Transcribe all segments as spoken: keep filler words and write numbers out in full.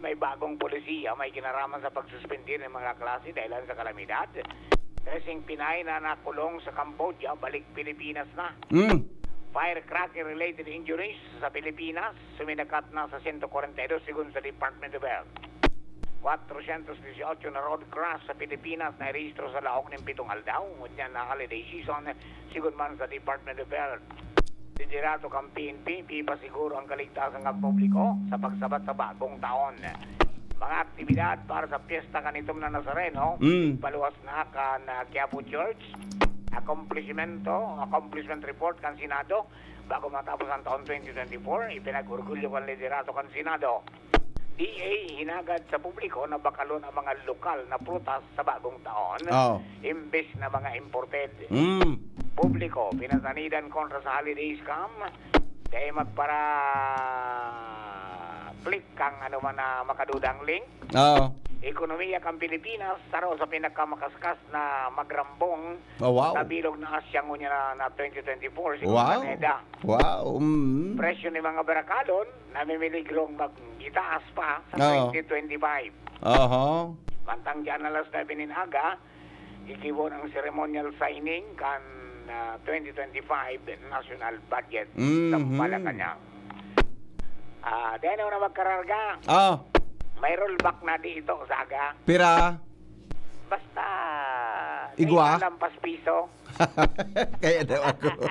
May bagong polisiya may kinaraman sa pagsuspindi ng mga klase dahilan sa kalamidad. Trese Pinay na nakulong sa Cambodia, balik Pilipinas na. Mm. Firecracker-related injuries sa Pilipinas, suminakat na sa sento kwarenta y dos segun sa Department of Health. Kwatrosyentos disyotso na road crash sa Pilipinas na rehistro sa laog nin pitong aldaw, ngunyan na holiday season, segun man sa Department of Health. Liderato kan P N P, pipasiguro ang kaligtasan kan publiko sa pagsabat sa bagong taon. Mga aktibidad para sa pyesta kan itom na Nazareno, Mm. paluwas na kan ah, Quiapo Church, accomplishmento, accomplishment report kan Senado, bago matapos ang taon twenty twenty-four, ipinag-orgulyo kan liderato kan Senado. D A hinagad sa publiko na bakalon ang mga lokal na prutas sa bagong taon, Oh. imbes na mga imported. Mm. Publiko, pinasanidan kontra sa holiday scam, dai magpara-click kang ano man na makadudang link. Oh. Ekonomiya kan Pilipinas, saro sa pinakamakaskas na magrambong Oh, wow. sa bilog na Asya ngunyan na, na twenty twenty-four, si Wow. Canada. Wow. Mm. Presyo ni mga barakalon, namimiligrong mag-itaas pa sa Oo. twenty twenty-five. Oho. Mantang dyan alas nuebe nin aga, gigibo ang ceremonial signing kan ah, twenty twenty-five national budget sa Mhm. Malacanang. Ah, dahil na magkararga, Ah, may rollback na dito sa aga. pira? Basta, Igwa? Lampas piso. Kaya daw ako.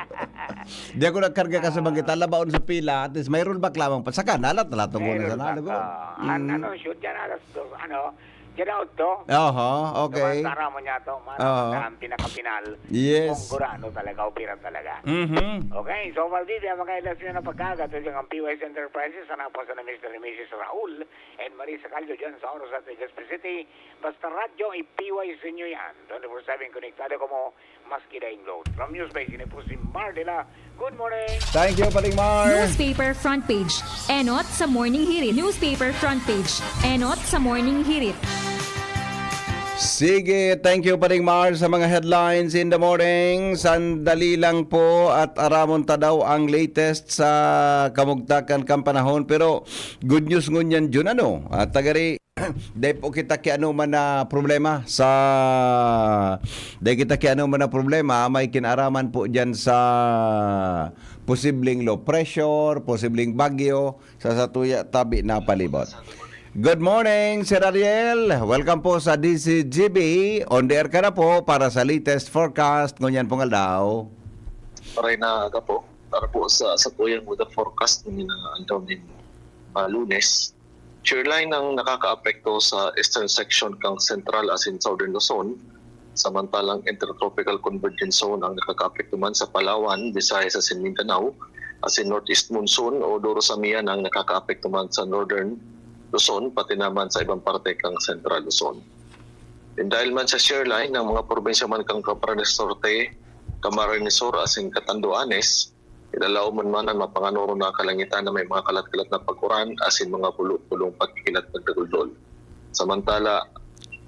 Di ako nagkarga ka sa bangkita, labaon sa pila, at least may rollback lamang pa. Saka, nalat na latong May una sa rollback, nalago. ah, an-, Mm. ano, shoot yan, alas dos, ano, dyan na to. Oho, okay. Tara mo niya to, man, Oo. ang pinakapinal. Yes. Kung gurano talaga, o pira talaga. Mhm. Okay, so Valdivia, mga ilas na pagkagat, ito ang P Y S Enterprises, sana po sa na Mister and Missus Raul and Marisa Caldo dyan sa Oros at Legazpi City. Basta radyo, i-P Y S nyo yan. Twenty-four seven konektado kamo, maski daing load. From News Base, ini po si Mar de la. Good morning! Thank you, Paling Mar. Newspaper front page. Enot sa Morning Hirit. Newspaper front page. Enot sa Morning Hirit. Sige, thank you, Paling Mar, sa mga headlines in the morning. Sandali lang po at aramon ta daw ang latest sa kamugtakan kan panahon. Pero good news ngunyan, Jun, ano? At tagari, dai po kita kiano man na problema sa, dai kita kiano man na problema, may kinaraman po dyan sa posibleng low pressure, posibleng bagyo, sa satuya tabi na palibot. Good morning, Sir Ariel. Welcome po sa D C G B. On the air ka na po para sa latest forecast ngunyan pong aldaw. Maray na aga po. Para po sa satuyang weather forecast ng mga aldaw ng ah, Lunes, shear line ang nakakaapekto sa eastern section kang Central asin Southern Luzon, samantalang Intertropical Convergence Zone ang nakakaapekto man sa Palawan, Visayas asin Mindanao, asin Northeast Monsoon o Duro sa Miyan ang nakakaapekto man sa Northern Luzon, pati naman sa ibang parte kang Central Luzon. And dahil man sa shear line, ang mga probinsya man kang Camarines Norte, Camarines Sur, asin Catanduanes, ilalaom man man ang mapanganoro na kalangitan na may mga kalat-kalat na pag-uran asin mga bulo-bulong pagkikilat pagdaguldol. Samantala,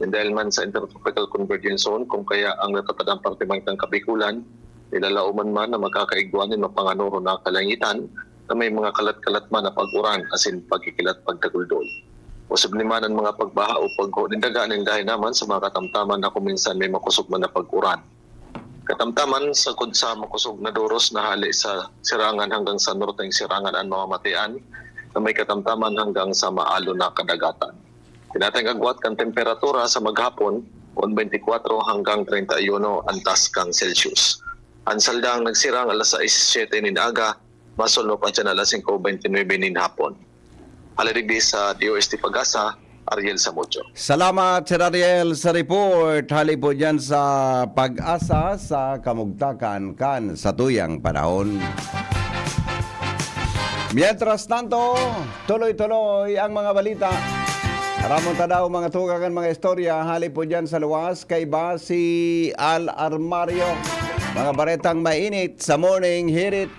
and dahil man sa Intertropical Convergence Zone, kung kaya ang natatadang parte man kang Kabikulan, ilalaom man man na magkakaigwa nin mapanganoro na kalangitan na may mga kalat-kalat man na pag-uran asin pagkikilat pagdaguldol. Posible man ang mga pagbaha o pagho nin daga nin dahil naman sa mga katamtaman na kung minsan may makosog man na pag-uran. Katamtaman, sagkod sa makosog na doros na hale sa sirangan hanggang sa norteng sirangan an mamamatian na may katamtaman hanggang sa maalo na kadagatan. Kinatang agwat kan temperatura sa maghapon, kun twenty-four hanggang treinta y uno ang taas kang Celsius. Ang saldang nagsirang alas sais siyete nin aga, masulno pa dyan alas singko bente nuebe nin hapon. Hali digdi sa D O S T Pag-asa, Ariel Samudio. Salamat, Sir Ariel, sa report. Hali po dyan sa Pag-asa sa kamugtakan kan satuyang panahon. Mientras tanto, tuloy-tuloy ang mga balita. Aramon ta daw mga tugang kan mga istorya. Hali po dyan sa luwas, kaiba si Al Armario. Mga baretang mainit sa Morning Hirit.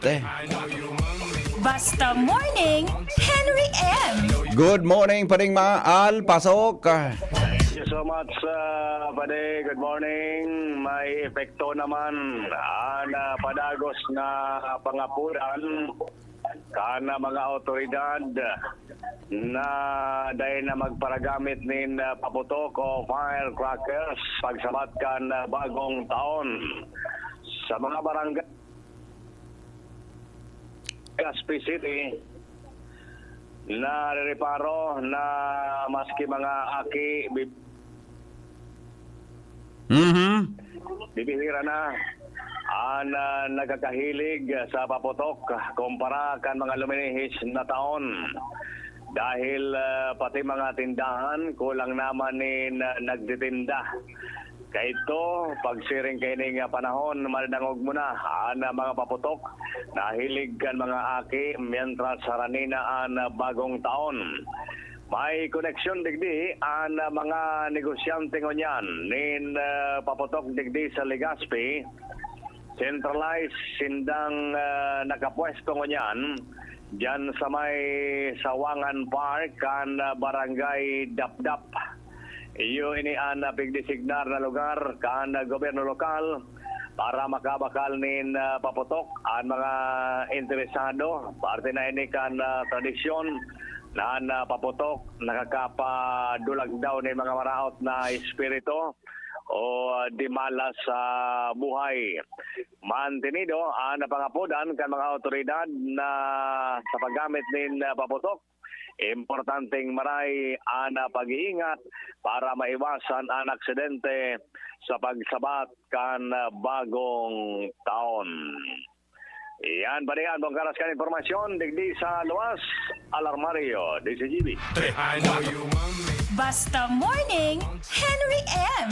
Basta Morning, Henry M. Good morning, Paring Ma-, Al. Pasok. Thank you so much, uh, Pade. Good morning. May epekto naman ang uh, padagos na pangapuran kan mga awtoridad na dai na magparagamit nin, ah, paputok o firecrackers pagsabat kan, ah, bagong taon. Sa mga barangay Legazpi City, narereparo na maski mga aki, bi- Mhm. bibihira na an, ah, nagkakahilig sa paputok kumpara kan mga luminihis na taon. Dahil, ah, pati mga tindahan kulang naman nin, ah, nagtitinda. Kaito, pagsiring kaining, ah, panahon, madadangog mo na an, ah, mga paputok na hilig kan mga aki, mientras harani na an, ah, bagong taon. May koneksyon digdi an, ah, mga negosyante ngunyan nin, ah, paputok digdi sa Legazpi. Centralized sindang, ah, nakapwesto ngunyan diyan sa may Sawangan Park kan, ah, Barangay Dapdap. Iyo ini an, ah, pigdesignar na lugar kan, ah, gobyerno lokal para makabakal nin, ah, paputok an mga interesado. Parte na ini kan, ah, tradisyon na an, ah, paputok nakakapadulag daw nin mga maraot na espiritu o, ah, di malas sa buhay. Mantenido an pangapodan kan mga awtoridad na sa paggamit nin, ah, paputok, importanteng maray an, ah, pag-iingat para maiwasan an aksidente sa pagsabat kan, ah, bagong taon. Iyan pa diyan, bongkaras kan impormasyon, digdi sa luwas, Alarmario, D C G B. Basta Morning, Henry M.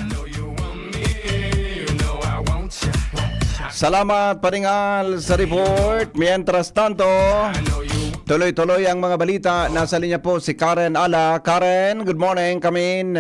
Salamat, Paringal, sa report. Mientras tanto, tuloy-tuloy ang mga balita. Nasa linya po si Karen Ala. Karen, good morning, come in.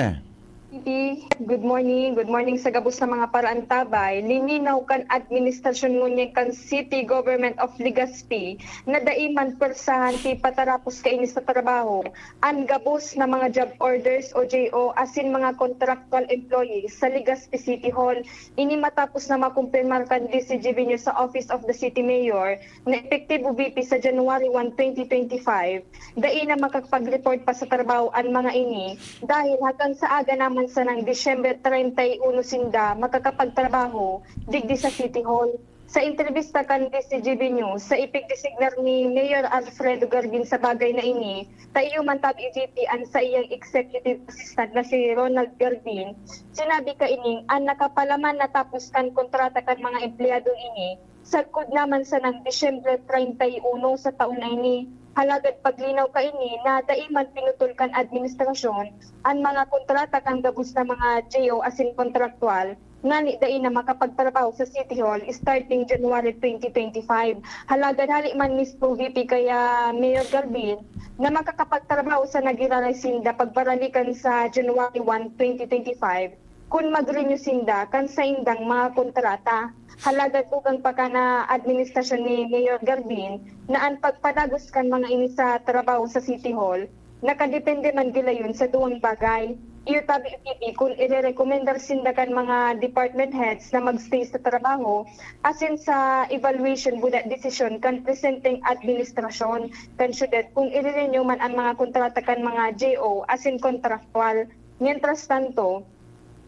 Good morning. Good morning sa gabos sa mga paraantabay. Liminaw kan administrasyon ngunyan kan City Government of Legazpi na dai man pwersahan ki patarapos kaini sa trabaho an gabos na mga job orders o J O asin mga contractual employees sa Legazpi City Hall. Ini matapos na makumpirmar kan D C G B News sa Office of the City Mayor na epektibo V P sa January one, twenty twenty-five, dai na makakapag-report pa sa trabaho an mga ini dahil hanggang sa aga naman sanang Disyembre treinta y uno sinda makakapagtrabaho digdi sa City Hall. Sa entrebista kan D C G B News, sa ipigdesignar ni Mayor Alfredo Garbin sa bagay na ini, ta iyo man tabi V P an saiyang executive assistant na si Ronald Garbin, sinabi kaining an nakapalaman na tapos kan kontrata kan mga empleyadong ini sagkod naman sanang Disyembre treinta y uno sa taon na ini. Halagad paglinaw kaini na dai man pinutol kan administrasyon an mga kontrata kan gabos na mga J O asin kontraktwal, ngani dai na makapagtrabaho sa City Hall starting January twenty twenty-five. Halagad hali man mismo V P kaya Mayor Garbin na makakapagtrabaho sa nagiraray sinda pagbaralikan sa January one, twenty twenty-five, kun mag-renew sinda kan saindang mga kontrata. Halagad bugang pa kan administrasyon ni Mayor Garbin na an pagpadagos kan mga ini sa trabaho sa City Hall nakadepende man gilayon sa duwang bagay. Iyo tabi ipipi kun irerekomendar sinda kan mga department heads na magstay sa trabaho asin sa evaluation buda desisyon kan presenteng administrasyon kan syudad kun irerenew man an mga kontrata kan mga J O asin kontraktwal. Mientras tanto,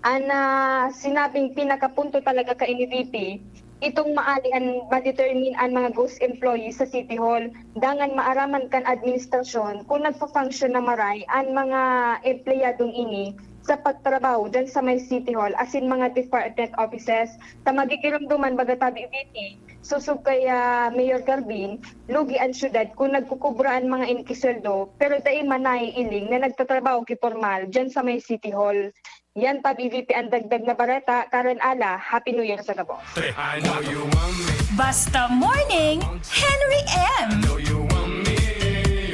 an, ah, sinabing pinakapunto talaga kaini V P, itong maali an ma-determine an mga ghost employees sa City Hall, dangan maaraman kan administrasyon kun nagfa-function na maray an mga empleyadong ini sa pagtrabaho diyan sa may City Hall asin mga department offices. Ta magigiromdoman baga tabi V P, sosog kay, ah, Mayor Garbin, lugi an syudad kun nagkukubra an mga ini ki sweldo, pero dai man naiiling na nagtatrabaho ki pormal diyan sa may City Hall. Yan tabi V P an dagdag na bareta. Karen Ala, Happy New Year sa gabos. Basta Morning, Henry M.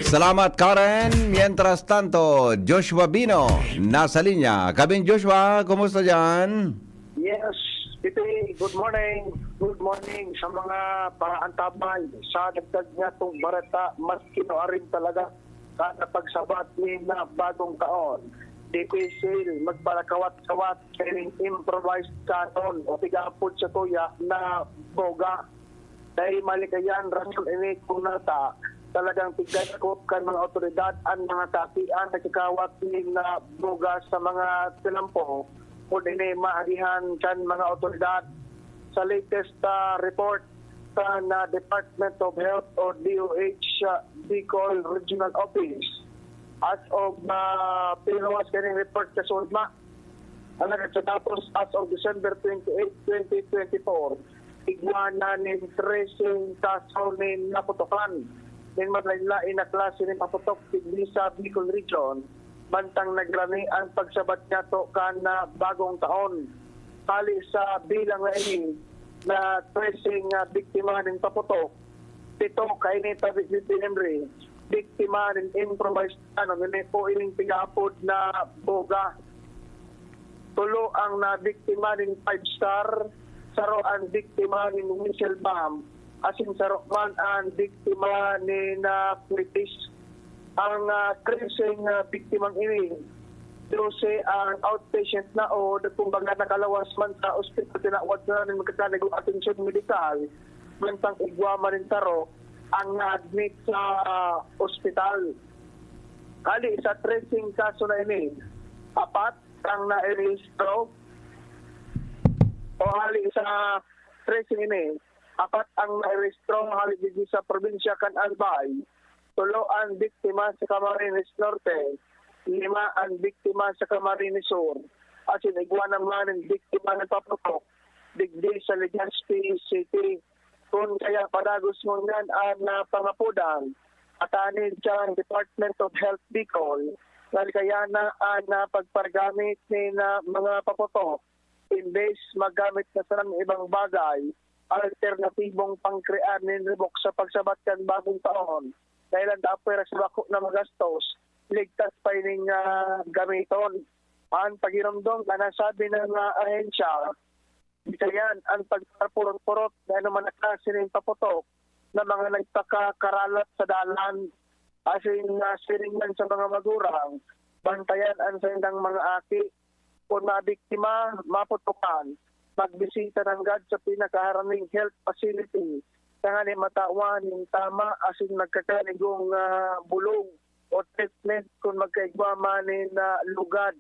Salamat, Karen. Mientras tanto, Joshua Bino, nasa linya. Kabin Joshua, kumusta dyan? Yes, Titi, good morning. Good morning sa mga paraantabay. Sa dagdag nga tong bareta, mas kinuarin talaga kada pagsabat ni na bagong taon. Dipisil magparakawat-kawat kaning improvised cannon o tigapod sa tuya na boga. Dai malikayan, rason ini kun nata talagang tigdakop kan mga awtoridad an mga kaakian na kakawat nin, ah, bugas sa mga tinampo. Kun ini maagihan kan mga awtoridad sa latest, ah, report kan, ah, Department of Health o D O H, ah, Bicol Regional Office. As of, ah, pinuwas kaning report kasunod na, Alagad sa datos, as of December twenty-eight, twenty twenty-four, igwa na nin treseng kaso nin naputokan nin malain-lain na klase nin paputok digdi sa Bicol Region, mantang nagrani an pagsabat niyato kan, ah, bagong taon. Hali sa bilang na ini na treseng, ah, biktima nin paputok, pito kaini tabi ni Henry, biktima nin improvised, ano, nini po ining pinaapod na boga. Tulo ang nabiktima nin five star, saro ang biktima nin missile bomb, asin saro man ang biktima nin, ah, kulitis. Ang, ah, treseng, ah, biktimang ini, dose ang outpatient na o kumbaga nakalawas man sa ospital, tinawad na nin magkakanigo atensyon medikal, mantang igwa man nin saro ang na-admit sa, ah, ospital. Hali sa treseng kaso na ini, apat ang nairehistro o hali sa treseng ini, apat ang nairehistro hali digdi sa probinsya kan Albay. Tulo ang biktima sa Camarines Norte, lima ang biktima sa Camarines Sur, asin igwa naman ang biktima na paputok digdi sa Legazpi City. Kun kaya padagos ngunyan an, ah, pangapodan, atanid kan Department of Health Bicol, na kaya na an, ah, pagpagamit nin, ah, mga paputok, imbes magamit na sanang ibang bagay, alternatibong pangkrear nin ribok sa pagsabat kan bagong taon. Dahil ang dapat sa bako na magastos, ligtas pa ining, ah, gamiton. Ang pagiromdom na nasabi ng, ah, ahensya, Di kaiyan an pagpapurot-purot na anoman na klase nin paputok na mga nagpakakaralat sa dalan, asin, ah, siring man sa mga magurang, bantayan an saindang mga aki. Kun mabiktima, maputokan, magbisita nanggad sa pinakaharaming health facility tanganing matawan nin tama asin magkakanigong, ah, bulong o treatment kun magkaigwa man nin, ah, lugad.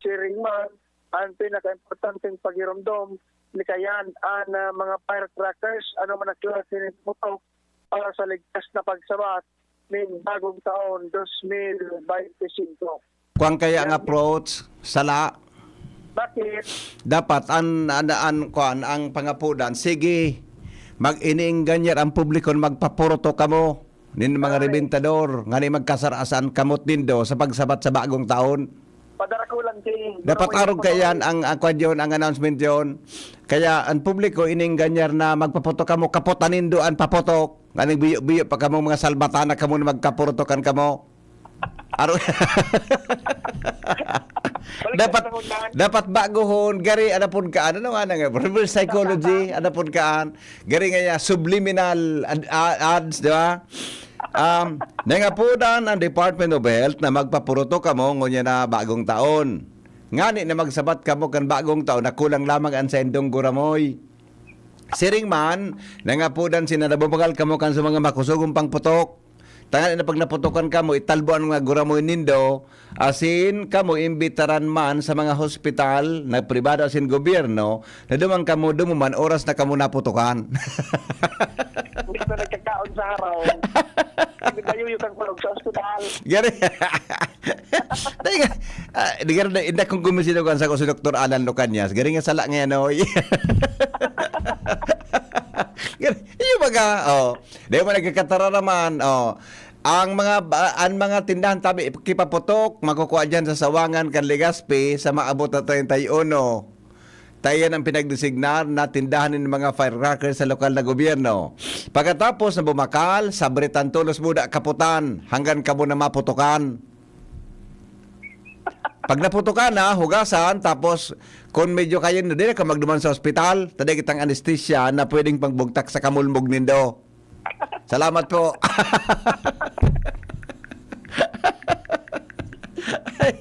Siring man, ang pinakaimportanteng pagiromdom, likayan an, ah, mga firecrackers, anoman na klase nin putok, para sa ligtas na pagsabat nin Bagong Taon dos mil bente singko. Kuwan kaya ang Yan. approach, sala. Bakit? Dapat an, an, an, kuwan, ang pangapodan, sige, mag-iniingganyar ang publiko na magpapuroto kamo nin mga Correct. rebentador, ngani magkasarasan kamot nindo sa pagsabat sa Bagong Taon. Padarakulan si Dapat Ginoong arog Ginoong kaiyan ang, ang kwan yun, ang announcement yun. Kaya ang publiko, iniingganyar na magpaputok kamo, kapotan nindo an paputok. Ngani biyo-biyo pa kamo, mga salbatana kamo na magkapurotokan kamo. Aro-, Balik dapat, sa undahan. dapat baguhon, gari, ano pud kaan, ano nga na nga, reverse psychology, ano pud kaan, gari nga ya, subliminal ad-, a-, ads, di ba? Um, nangapodan ang Department of Health na magpapuroto kamo ngunyan na Bagong Taon. Ngani na magsabat kamo kan Bagong Taon na kulang lamang an saindong guramoy. Siring man, nangapodan sina na bumagal kamo kan sa mga makusogong pangputok. Tanganing na pag naputokan kamo, italbo an mga guramoy nindo, asin kamo imbitaran man sa mga hospital na pribado asin gobyerno, na duman kamo dumuman oras na kamo naputokan. Hindi na nagkakaon sa haraw. Hindi mayuyot ang kulog sa ospital. Gari. Dahil nga, ah, di nga, hindi akong gumisino kung sa ko si Doktor Alan Lucanias. Gari nga sala nga yan, oy. Gari, yung mga, oh, di mo nagkakatara naman, oh. Ang mga ba-, ang mga tindahan tabi, kipaputok, makukuha dyan sa Sawangan kan Legazpi sa maabot na treinta y uno. Tayan ang pinagdesignar na tindahan nin mga firecrackers sa lokal na gobyerno. Pagkatapos na bumakal, sabritan tolos muda kaputan, hanggang kamo na maputokan. Pag naputokan na, hugasan, tapos kung medyo kaya na, di na ka magduman sa ospital, taday kitang anesthesia na pwedeng pagbugtak sa kamulmog nindo. Salamat po.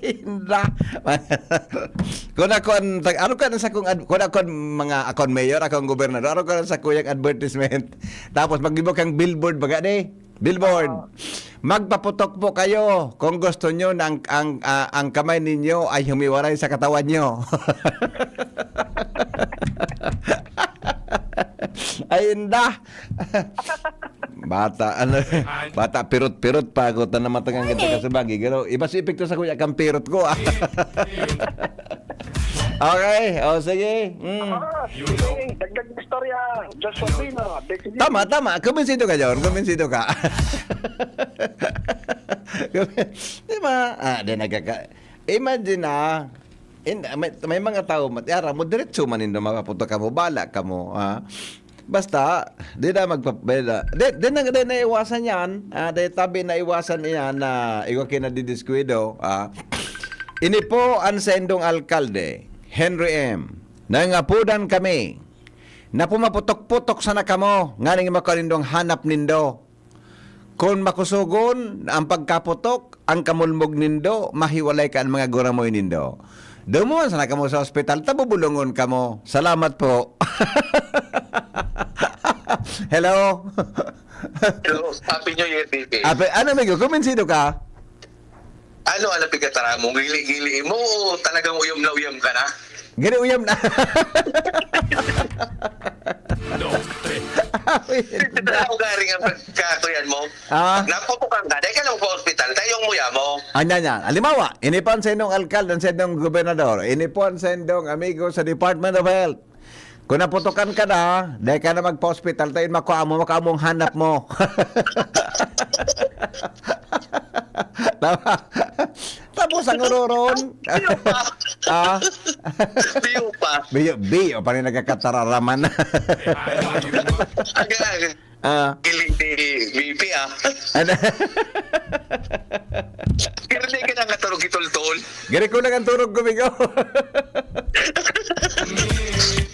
Inda. Kung ako ang tag-, ano ka na sa kung ad-, kung ako ang mga, ako ang mayor, ako ang gobernador, ano ka na sa kuyang advertisement. Tapos maggibo kang billboard, baga di? Billboard. Oo. "Magpaputok po kayo kung gusto nyo na ang, ang, ah, ang kamay ninyo ay humiwaray sa katawan nyo." Ay, inda. Bata, ano, bata, pirot-pirot pa, ako ta na matagang kita ka sa bagi. Pero iba si epekto sa kuya, kang pirot ko, ah. Okay, o sige. Mm. Ah, sige, dagdag na istorya, Joshua Pino, Desi Tama, tama. Kumbinsido ka, John. Kumbinsido ka. Di ba? Ah, di nagkaka-, imagine na, in, may, may mga tao, mat-, yara mo, diretso man nindo mapaputok kamo, bala kamo, ah. Basta, di na magpa-, di na, di, di na, di na iwasan yan, ah, di tabi na iwasan yan na ikaw kinadidiskuido, ah. Ini po ang saindong alkalde, Henry M. Nangapudan kami na pumaputok-putok sana kamo, nganing makanindong hanap nindo. Kun makusogon ang pagkaputok, ang kamulmog nindo, mahiwalay kan mga guramoy nindo. Dumuman sana kamo sa ospital, ta bubulongon kamo. Salamat po. Hello? Hello, Happy New Year, D J. Ape, ano, amigo? Kumbinsido ka? Ano, ano, pigkataram mo? Gili-gili mo o talagang uyam na uyam ka na? Gani uyam na. Ito na ako garing ang pagkakuyan mo. Ah. Napupukan ka, dahil ka lang pa ospital, tayong muya mo. Anya niya. Alimawa, ini po ang saindong alkalde, ang saindong gobernador, ini po ang saindong amigo sa Department of Health. Kung naputukan ka na, dahil ka na magpa-hospital, tayo makua mo, makua mong hanap mo. Tama. Tapos ang uroron. Biyo pa. Ah. Biyo pa. Biyo, biyo pa rin nagkakatararaman. Aga, aga. Ah. Kilig ni V P, ah. Ano? Pero di ka na katulog itultol. Gari ko lang ang turog ko, migo.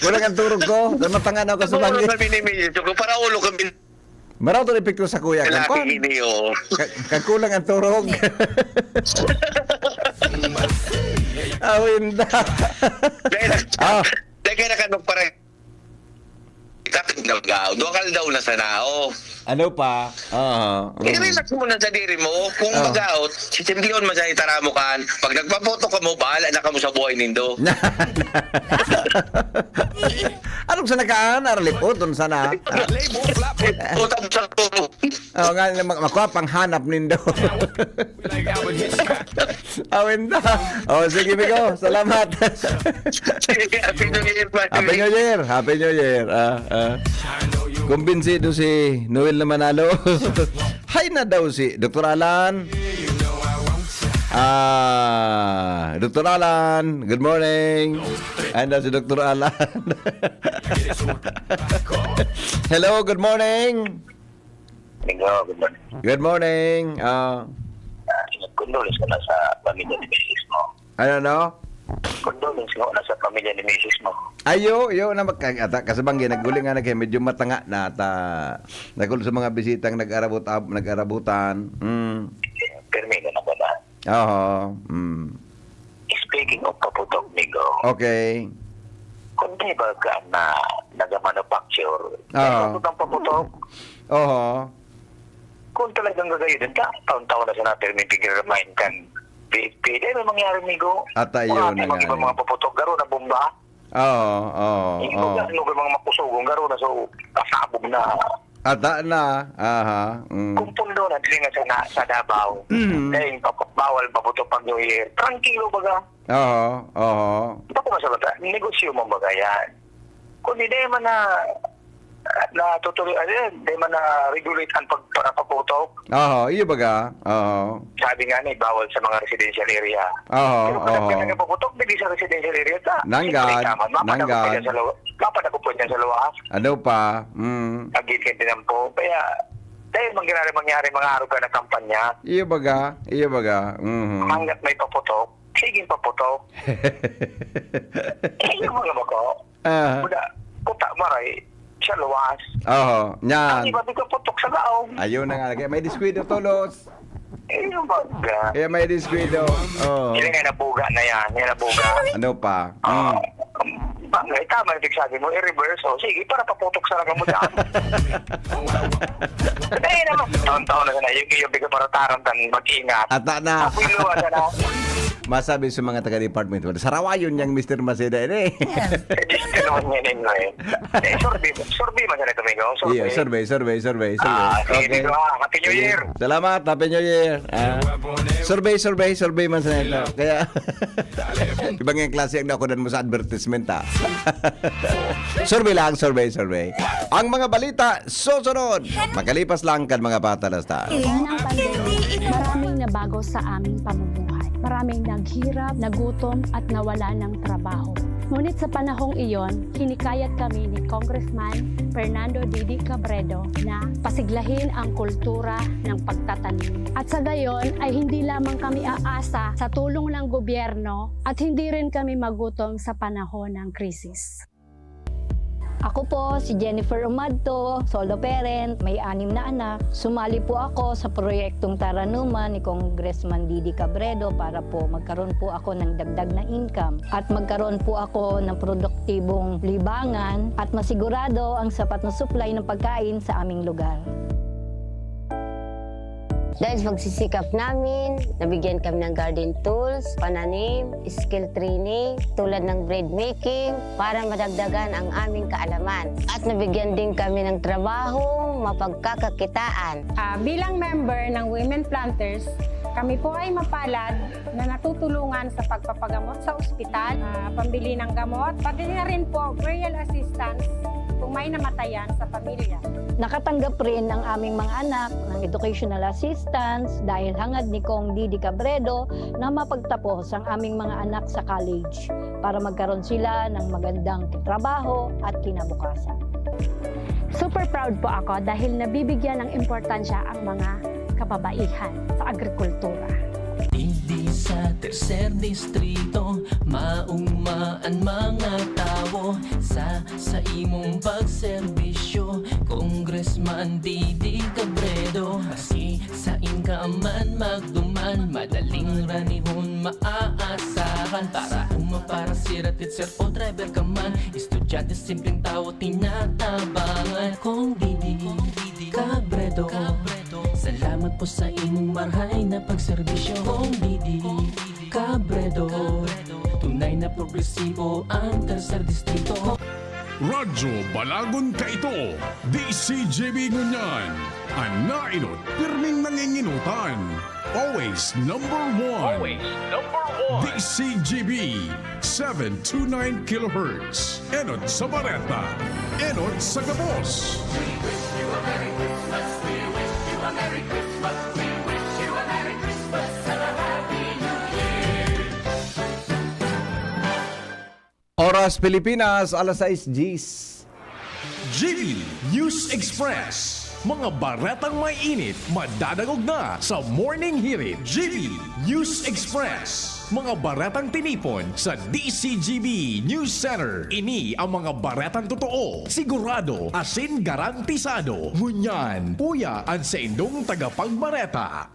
Kulang ang turog ko. Sa matanga na ako sa Siguro bangi. Kami ni Miyo, para ulo kami. Maraw to epekto sa kuya. Lalaki Kang kwan. Ini, oh. Ka-, kang kulang ang turog. Awinda. Dahil, Ah. dahil ka na kanong parang Kapit na mag-aaway. Duha ka daw na sana, oh. Ano pa? Oo. Mm. I-relax mo na sa diri mo. Kung Oh. mag-out, sisindihon mo sa itara mo kan. Pag nagpapoto ka mo, bahala na ka mo sa buhay nindo. Anong sa nakaan? Aralipoton sana. Utang sa Oh, nga, mak-, makuha pang hanap nindo. Awin na. Oh, sige, Migo. Salamat. Sige, Happy New Year, Pare. Happy New Year. Happy New Year. Ah, ah. Kumbinsido si Noel na manalo. Hay na daw si Doktor Alan. Ah, Doktor Alan, good morning. Ay na si Doktor Alan. Hello, good morning. Migo, good morning. Good morning. Ah. Ah, condolence ko na sa pamilya ni misis mo. Ano, no? Condolence ko na sa pamilya ni misis mo. Ayo, yo na magkagata. Kasi bang ginaguli nga na kaya medyo matanga na ta. Nagul sa mga bisitang nag-arabot-, ab-, nag-arabutan. Mm. Permi ka na ba na? Oo. Mm. Speaking of paputok, Migo. Okay. Kung di ba ka na nag-manufacture, Oo. Ano ang paputok? Oho. Kung talagang gagayon din ka, taon-taon na sa natin may bigyan remind kan P F P. Dahil may mangyari, Migo. At ayun Wala na tayong nga ibang eh. Mga paputok, garo na bomba. Oo, oo, Yung oo. Mga, ano, mga makusog, garo na, so, kasabog na. Ata na. Aha. Mm. Kung pundo na, dili nga sa, na, sa Davao. Mm. Dahil pa-, bawal paputok pag New Year. Trangkilo baga. Oo, oo. Ito ko masagot, ah, negosyo mo baga yan? Kung di, di man na, natutuloy, ano yan, di man na-regulate ang pag-, pagpaputok. Oo, iyo baga. Oo. Sabi nga ni, bawal sa mga residential area. Oo, Pero pag oo. Nagpaputok, di sa residential area ta. Nanggad, Siyempre, tama. Mapadako nanggad. Pa dyan sa lawa-, mapadako po dyan sa lawas. Ano pa? Mm. Agit ka din ang po. Kaya, dahil mangyari, mangyari, mga araw ka na kampanya. Iyo baga, iyo baga. Mhm. Hanggat may paputok, sige paputok. Eh, yung mga bako, Ah. Kuda, kuta, maray, sa luwas. Oho, Ang yan. Iba, di ka putok sa gaong. Ayun na nga, lagi. May diskuido, tolos. Eh, yung baga. Kaya may disguido. Oh. Yan nga, nabuga na yan. Yan, nabuga. Ano pa? Ah, Mm. bagay, tama yung sabi mo, i-reverse. O, sige, para paputok sa raga mo dyan. Kaya naman, taon-taon na sana, yung iyo, bigo para tarantan, mag-ingat. Ata na. Apoy luwa sana. Masabi sa mga taga-department, sarawayon niyang Mister Maceda ini. Eh, di ka naman yan, eh, no, eh. Eh, survey, survey man sana ito, Migo. Iya, survey, survey, survey, survey. Ah, sige, Okay. Migo, ah. Happy New Year. Salamat, Happy New Year. Ah, survey, survey, survey man sa ito. Kaya, ibang yung klase ang nakunan mo sa advertisement, ha? Survey lang, survey, survey. Ang mga balita, susunod. Makalipas lang kan mga patalastas. Dahil ng pandemic, maraming nabago sa aming pamumuhay. Maraming naghirap, nagutom, at nawala ng trabaho. Ngunit sa panahong iyon, hinikayat kami ni Congressman Fernando Didi Cabredo na pasiglahin ang kultura ng pagtatanim. At sa gayon ay hindi lamang kami aasa sa tulong ng gobyerno at hindi rin kami magutom sa panahon ng krisis. Ako po si Jennifer Umadto, solo parent, may anim na anak. Sumali po ako sa proyektong Taranuman ni Congressman Didi Cabredo para po magkaroon po ako ng dagdag na income at magkaroon po ako ng produktibong libangan at masigurado ang sapat na supply ng pagkain sa aming lugar. Dahil sa pagsisikap namin, nabigyan kami ng garden tools, pananim, skill training, tulad ng bread making, para madagdagan ang aming kaalaman. At nabigyan din kami ng trabaho, mapagkakakitaan. Ah, bilang member ng Women Planters, kami po ay mapalad na natutulungan sa pagpapagamot sa ospital, ah, pambili ng gamot, pati na rin po burial assistance kung may namatayan sa pamilya. Nakatanggap rin ang aming mga anak ng educational assistance dahil hangad ni Cong Didi Cabredo na mapagtapos ang aming mga anak sa college para magkaroon sila ng magandang trabaho at kinabukasan. Super proud po ako dahil nabibigyan ng importansya ang mga kababaihan sa agrikultura. Digdi sa tercer distrito, maugma an mga tawo sa, sa imong pagserbisyo, Congressman Didi Cabredo. Maski sain ka man magduman, madaling ranihon maaasahan. Para uma, para sira, teacher o driver ka man, estudyante, simpleng tawo, tinatabangan. Cong Didi Cabredo, salamat po sa imong marhay na pagserbisyo. Cong Didi Cabredo, tunay na progresibo ang tercer distrito. Radyo Balagon Kaito, D C G B ngunyan. An nainot, pirming nanginginutan. Always number one. Always number one. D C G B, seven two nine kilohertz. Enot sa bareta. Enot sa gabos. Oras Pilipinas, alas sais diyes. G B News Express. Mga baretang may init, madadangog na sa Morning Hirit. G B News Express. Mga baretang tinipon sa D C G B News Center. Ini ang mga baretang totoo, sigurado, asin garantisado. Ngunyan, uya an saindong tagapagbareta.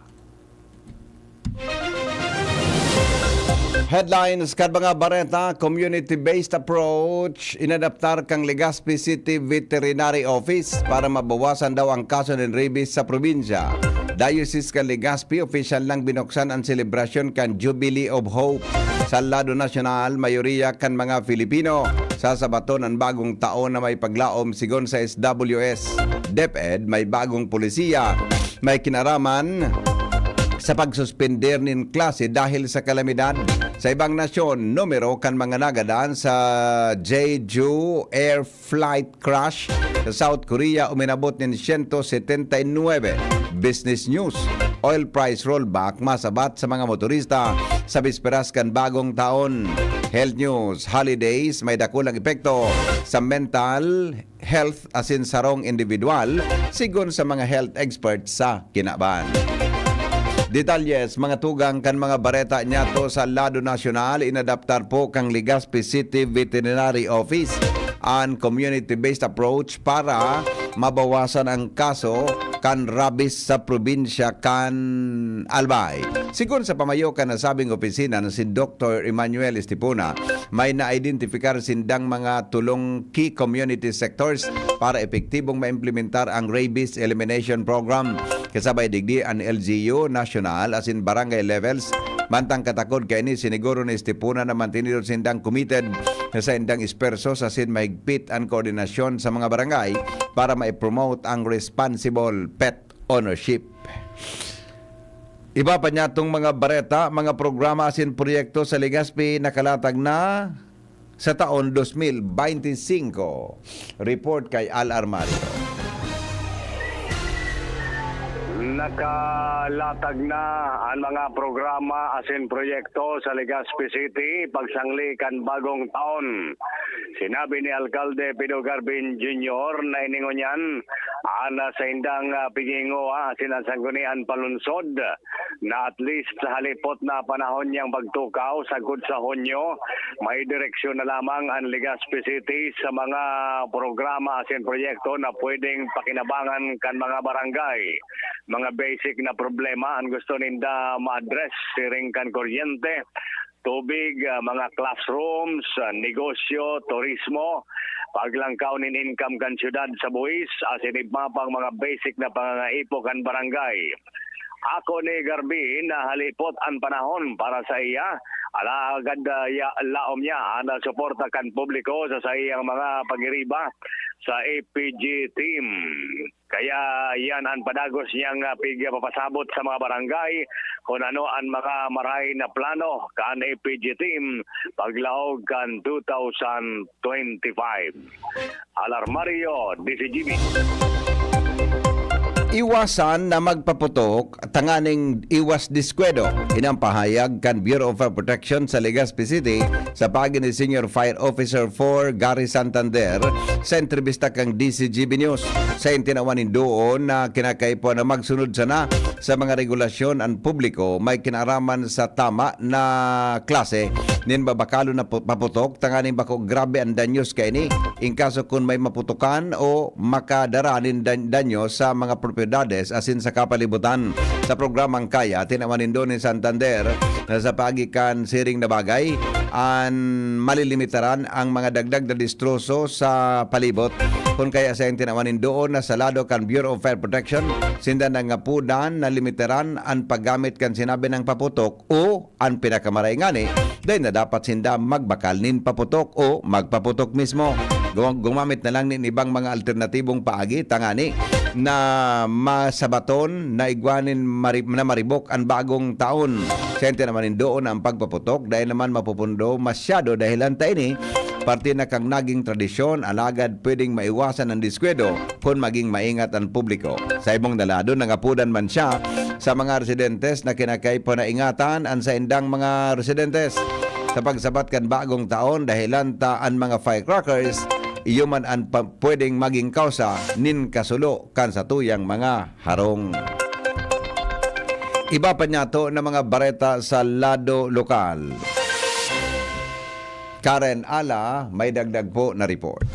Headlines kan mga bareta: community-based approach inadaptar kan Legazpi City Veterinary Office para mabawasan daw ang kaso nin rabies sa probinsya. Diocese kan Legazpi, opisyal nang binuksan ang selebrasyon kan Jubilee of Hope. Sa lado nasyonal, mayoriya kan mga Filipino sasabaton an bagong taon na may paglaom, sigon sa S W S. DepEd, may bagong polisiya may kinaraman sa pagsuspender nin klase dahil sa kalamidad. Sa ibang nasyon, numero kan mga nagadan sa Jeju Air Flight crash sa South Korea uminabot nin siyento setenta y nuebe. Business News: oil price rollback masabat sa mga motorista sa bisperas kan bagong taon. Health News: holidays may dakulang epekto sa mental health asin sarong individual, sigon sa mga health experts sa kinaban. Detalles, mga tugang kan mga bareta niyato sa lado nasyonal, inadaptar po kan Legazpi City Veterinary Office an community-based approach para mabawasan ang kaso kan rabies sa probinsya kan Albay. Sigon sa pamayo kan nasabing opisina na si Doktor Emmanuel Estipona, may na-identifikar sindang mga tulong key community sectors para epektibong maimplementar ang Rabies Elimination Program. Kasabay digdi an L G U, national asin barangay levels. Mantang katakod kaini, siniguro ni Estipona na mantenidor sindang committed sa saindang espuwerso asin mahigpit an koordinasyon sa mga barangay para mai-promote ang responsible pet ownership. Iba pa niatong mga bareta, mga programa asin proyekto sa Legazpi nakalatag na sa taon dos mil beinti singko. Report kay Al Armario. Nakalatag na an mga programa asin proyekto sa Legazpi City pagsangli kan bagong taon. Sinabi ni Alkalde Pido Garbin Junior na ini ngunyan an saindang, ah, pighingowa asin an sanggunian palunsod na at least sa halipot na panahon niyang pagtukaw sagkod sa Hunyo, may direksyon na lamang an Legazpi City sa mga programa asin proyekto na pwedeng pakinabangan kan mga barangay. Mga basic na problema an gusto ninda ma-address, siring kan kuryente, tubig, ah, mga classrooms, ah, negosyo, turismo, paglangkaw nin income kan syudad sa buhis, asin iba pang mga basic na pangangaipo kan barangay. Ako ni Garbin na halipot an panahon para sa iya, alagad, ah, ya-, laom niya an suporta kan publiko sa saiyang mga pagiriba sa A P G team. Kaya yan an padagos niyang, ah, pigpapasabot sa mga barangay kun ano an mga marahay na plano kan A P G team paglaog kan two thousand twenty-five. Alarmario, D C G B. Iwasan na magpaputok tanganing iwas diskuedo. Ini an pahayag kan Bureau of Fire Protection sa Legazpi City sa paagi ni Senior Fire Officer four Gary Santander sa entrebista kan D C G B News. Sa tinawan nin doon na kinakaipuhan na magsunod sana sa mga regulasyon an publiko may kinaaraman sa tama na klase nin babakalon na pu-, paputok tanganing bako grabe an danyos kaini in kaso kun may maputokan o makadara nin dan-, danyo sa mga propiedades asin sa kapalibutan. Sa programang Kaya, tinawan nindo ni Santander na sa paagi kan siring na bagay, an malilimitaran ang mga dagdag na distroso sa palibot. Kun kaya sa tinawan nindo na sa lado kan Bureau of Fire Protection, sinda nangapudan na limitaran an paggamit kan sinabi ng paputok o an pinakamaray ngani, dai na dapat sinda magbakal nin paputok o magpaputok mismo. Gum-, gumamit na lang nin ibang mga alternatibong paagi tangani na masabaton na igwa nin mari-, na maribok an bagong taon. Sente naman nin doon ang pagpaputok, dai naman mapupundo masyado dahilan ta ini parte na kan naging tradisyon, alagad pwedeng maiwasan ang diskwento kun maging maingat ang publiko. Sa ibong na lado, nangapudan man siya sa mga residentes na kinakaipo na ingatan an saindang mga residentes sa pagsabat kan bagong taon, dahilan ta an mga firecrackers, iyo man an pa-, pwedeng maging kausa nin kasulo kan satuyang mga harong. Iba pa niyato na mga bareta sa lado lokal. Karen Ala, may dagdag po na report.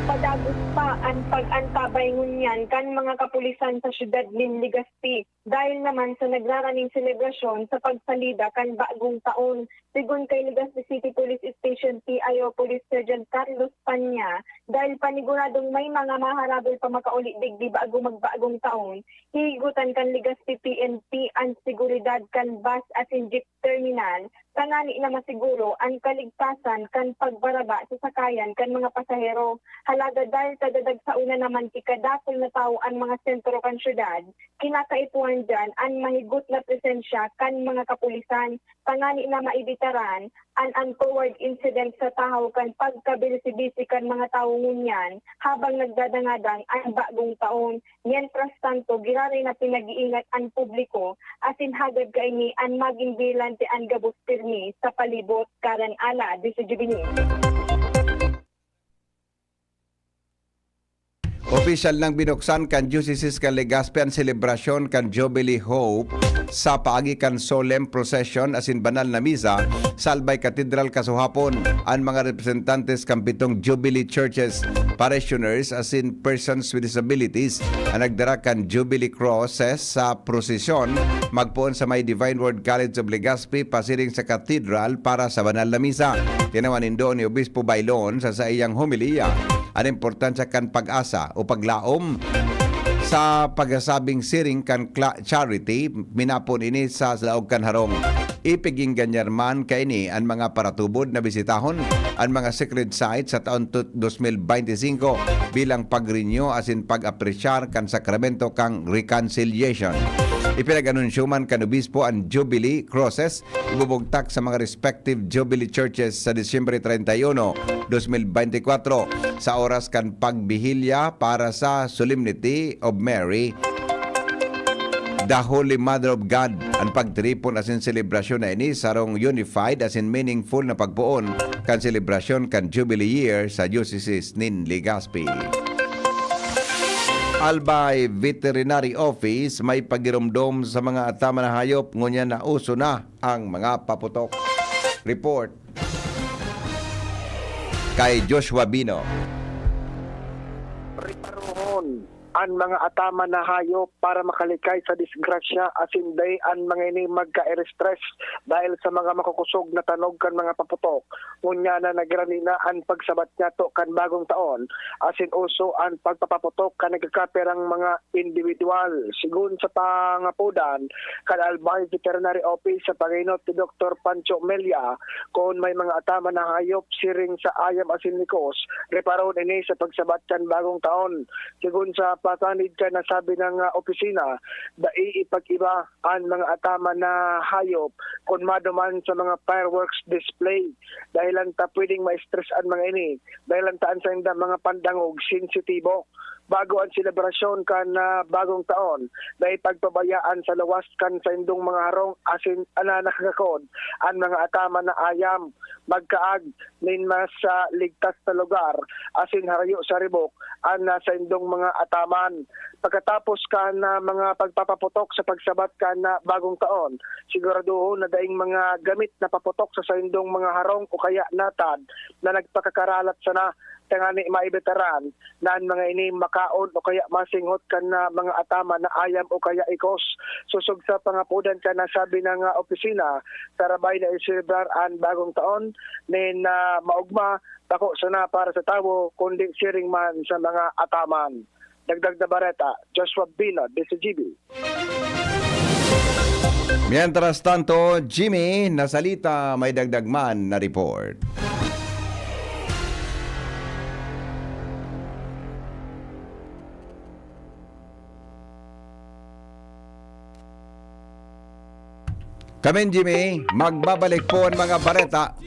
Padagos pa an pag-antabay ngunyan kan mga kapulisan sa siyudad nin Legazpi, dahil naman sa nagraraning selebrasyon sa pagsalida kan bagong taon. Sigon kay Legazpi City Police Station P I O Police Sergeant Carlos Panya, dahil paniguradong may mga maharabol pa makauli digdi bago magbagong taon, hihigutan kan Legazpi P N P an seguridad kan bus asin jeep terminal, tanani na masiguro an kaligtasan kan pagbaraba sa sakayan kan mga pasahero. Halaga dahil kadadagsaon na naman ki kadakul na tawo an mga sentro kan syudad, kinakaipuhan diyan an mahigot na presensya kan mga kapulisan, tanani na maibitaran an untoward incident sa tahaw kan pagkabisi-bisi kan mga tawo ngunyan habang nagdadangadang an bagong taon. Mientras tanto, giraray na pinag-iingat an publiko, asin hagad kaini an magin bihilante an gabos pirmi sa palibot. Karen Ala, D C G B News. Opisyal nang binuksan kan Diocese kan Legazpi an selebrasyon kan Jubilee Hope sa paagi kan solemn procession asin banal na misa sa Albay Cathedral kasuhapon. An mga representantes kan pitong Jubilee Churches, parishioners asin persons with disabilities an nagdara kan Jubilee Crosses sa prosesyon magpoon sa may Divine Word College of Legazpi pasiring sa Cathedral para sa banal na misa. Tinawan nindo ni Obispo Bailon sa saiyang homilya an importansya kan pag-asa o paglaom sa pagsasabing siring kan cla-, charity, minapon ini sa laog kan harong. Ipiginganyar man kaini an mga paratubod na bisitahon an mga sacred sites sa taon tu-, dos mil beintisinko bilang pag-renew asin pag-apresyar kan sakramento kan reconciliation. Ipinag-anunsyo man kan obispo an Jubilee Crosses ibubugtak sa mga respective Jubilee Churches sa Disyembre treinta y uno, dos mil beintikwatro, sa oras kan pagbihilya para sa Solemnity of Mary, the Holy Mother of God. An pagtiripon asin selebrasyon na ini sarong unified asin meaningful na pagpoon kan selebrasyon kan Jubilee Year sa Diocese nin Legazpi. Albay Veterinary Office may pagiromdom sa mga ataman na hayop, ngunyan na uso na ang mga paputok. Report kay Joshua Bino. Riparohon an mga ataman na hayop para makalikay sa disgrasya asin dai an mga ini magka-stress dahil sa mga makukusog na tanog kan mga paputok. Ngunyan na nagrani na an pagsabat niyato kan bagong taon, asin uso an pagpapaputok kan nagkakapirang mga individual. Sigon sa pangapodan kan Albay Veterinary Office sa pangenot ni Doktor Pancho Melia, kun may mga ataman na hayop siring sa ayam asin likos, riparon ini sa pagsabat kan bagong taon. Sigon sa patanid kan nasabi na nga opisina, dai ipag-iba an mga ataman na hayop kun maduman sa mga fireworks display. Dahilan ta pwedeng ma-stress an mga ini, dahilan ta an saindang mga pandangog sensitibo. Bago an selebrasyon kan, ah, bagong taon, dai pagpabayaan sa luwas kan saindong mga harong asin na nakakakod an mga ataman na ayam. Magkaag nin mas, ah, ligtas na lugar asin harayo sa ribok an, ah, saindong mga ataman. Pagkatapos kan, ah, mga pagpapaputok sa pagsabat kan, ah, bagong taon, siguraduhon na daing mga gamit na paputok sa saindong mga harong o kaya natad na nagpakakaralat sana, tangani maibitaran na an mga ini makaon o kaya masinghot kan, ah, mga ataman na ayam o kaya ikos. Sosog sa pangapodan kan nasabi na nga opisina, sarabay na iselebrar an bagong taon nin, ah, maogma, bako sana para sa tawo, kundi siring man sa mga ataman. Dagdag na bareta, Joshua Bino, D C G B. Mientras tanto, Jimmy, nasalita, may dagdag man na report. Kami, Jimmy, magbabalik po ang mga bareta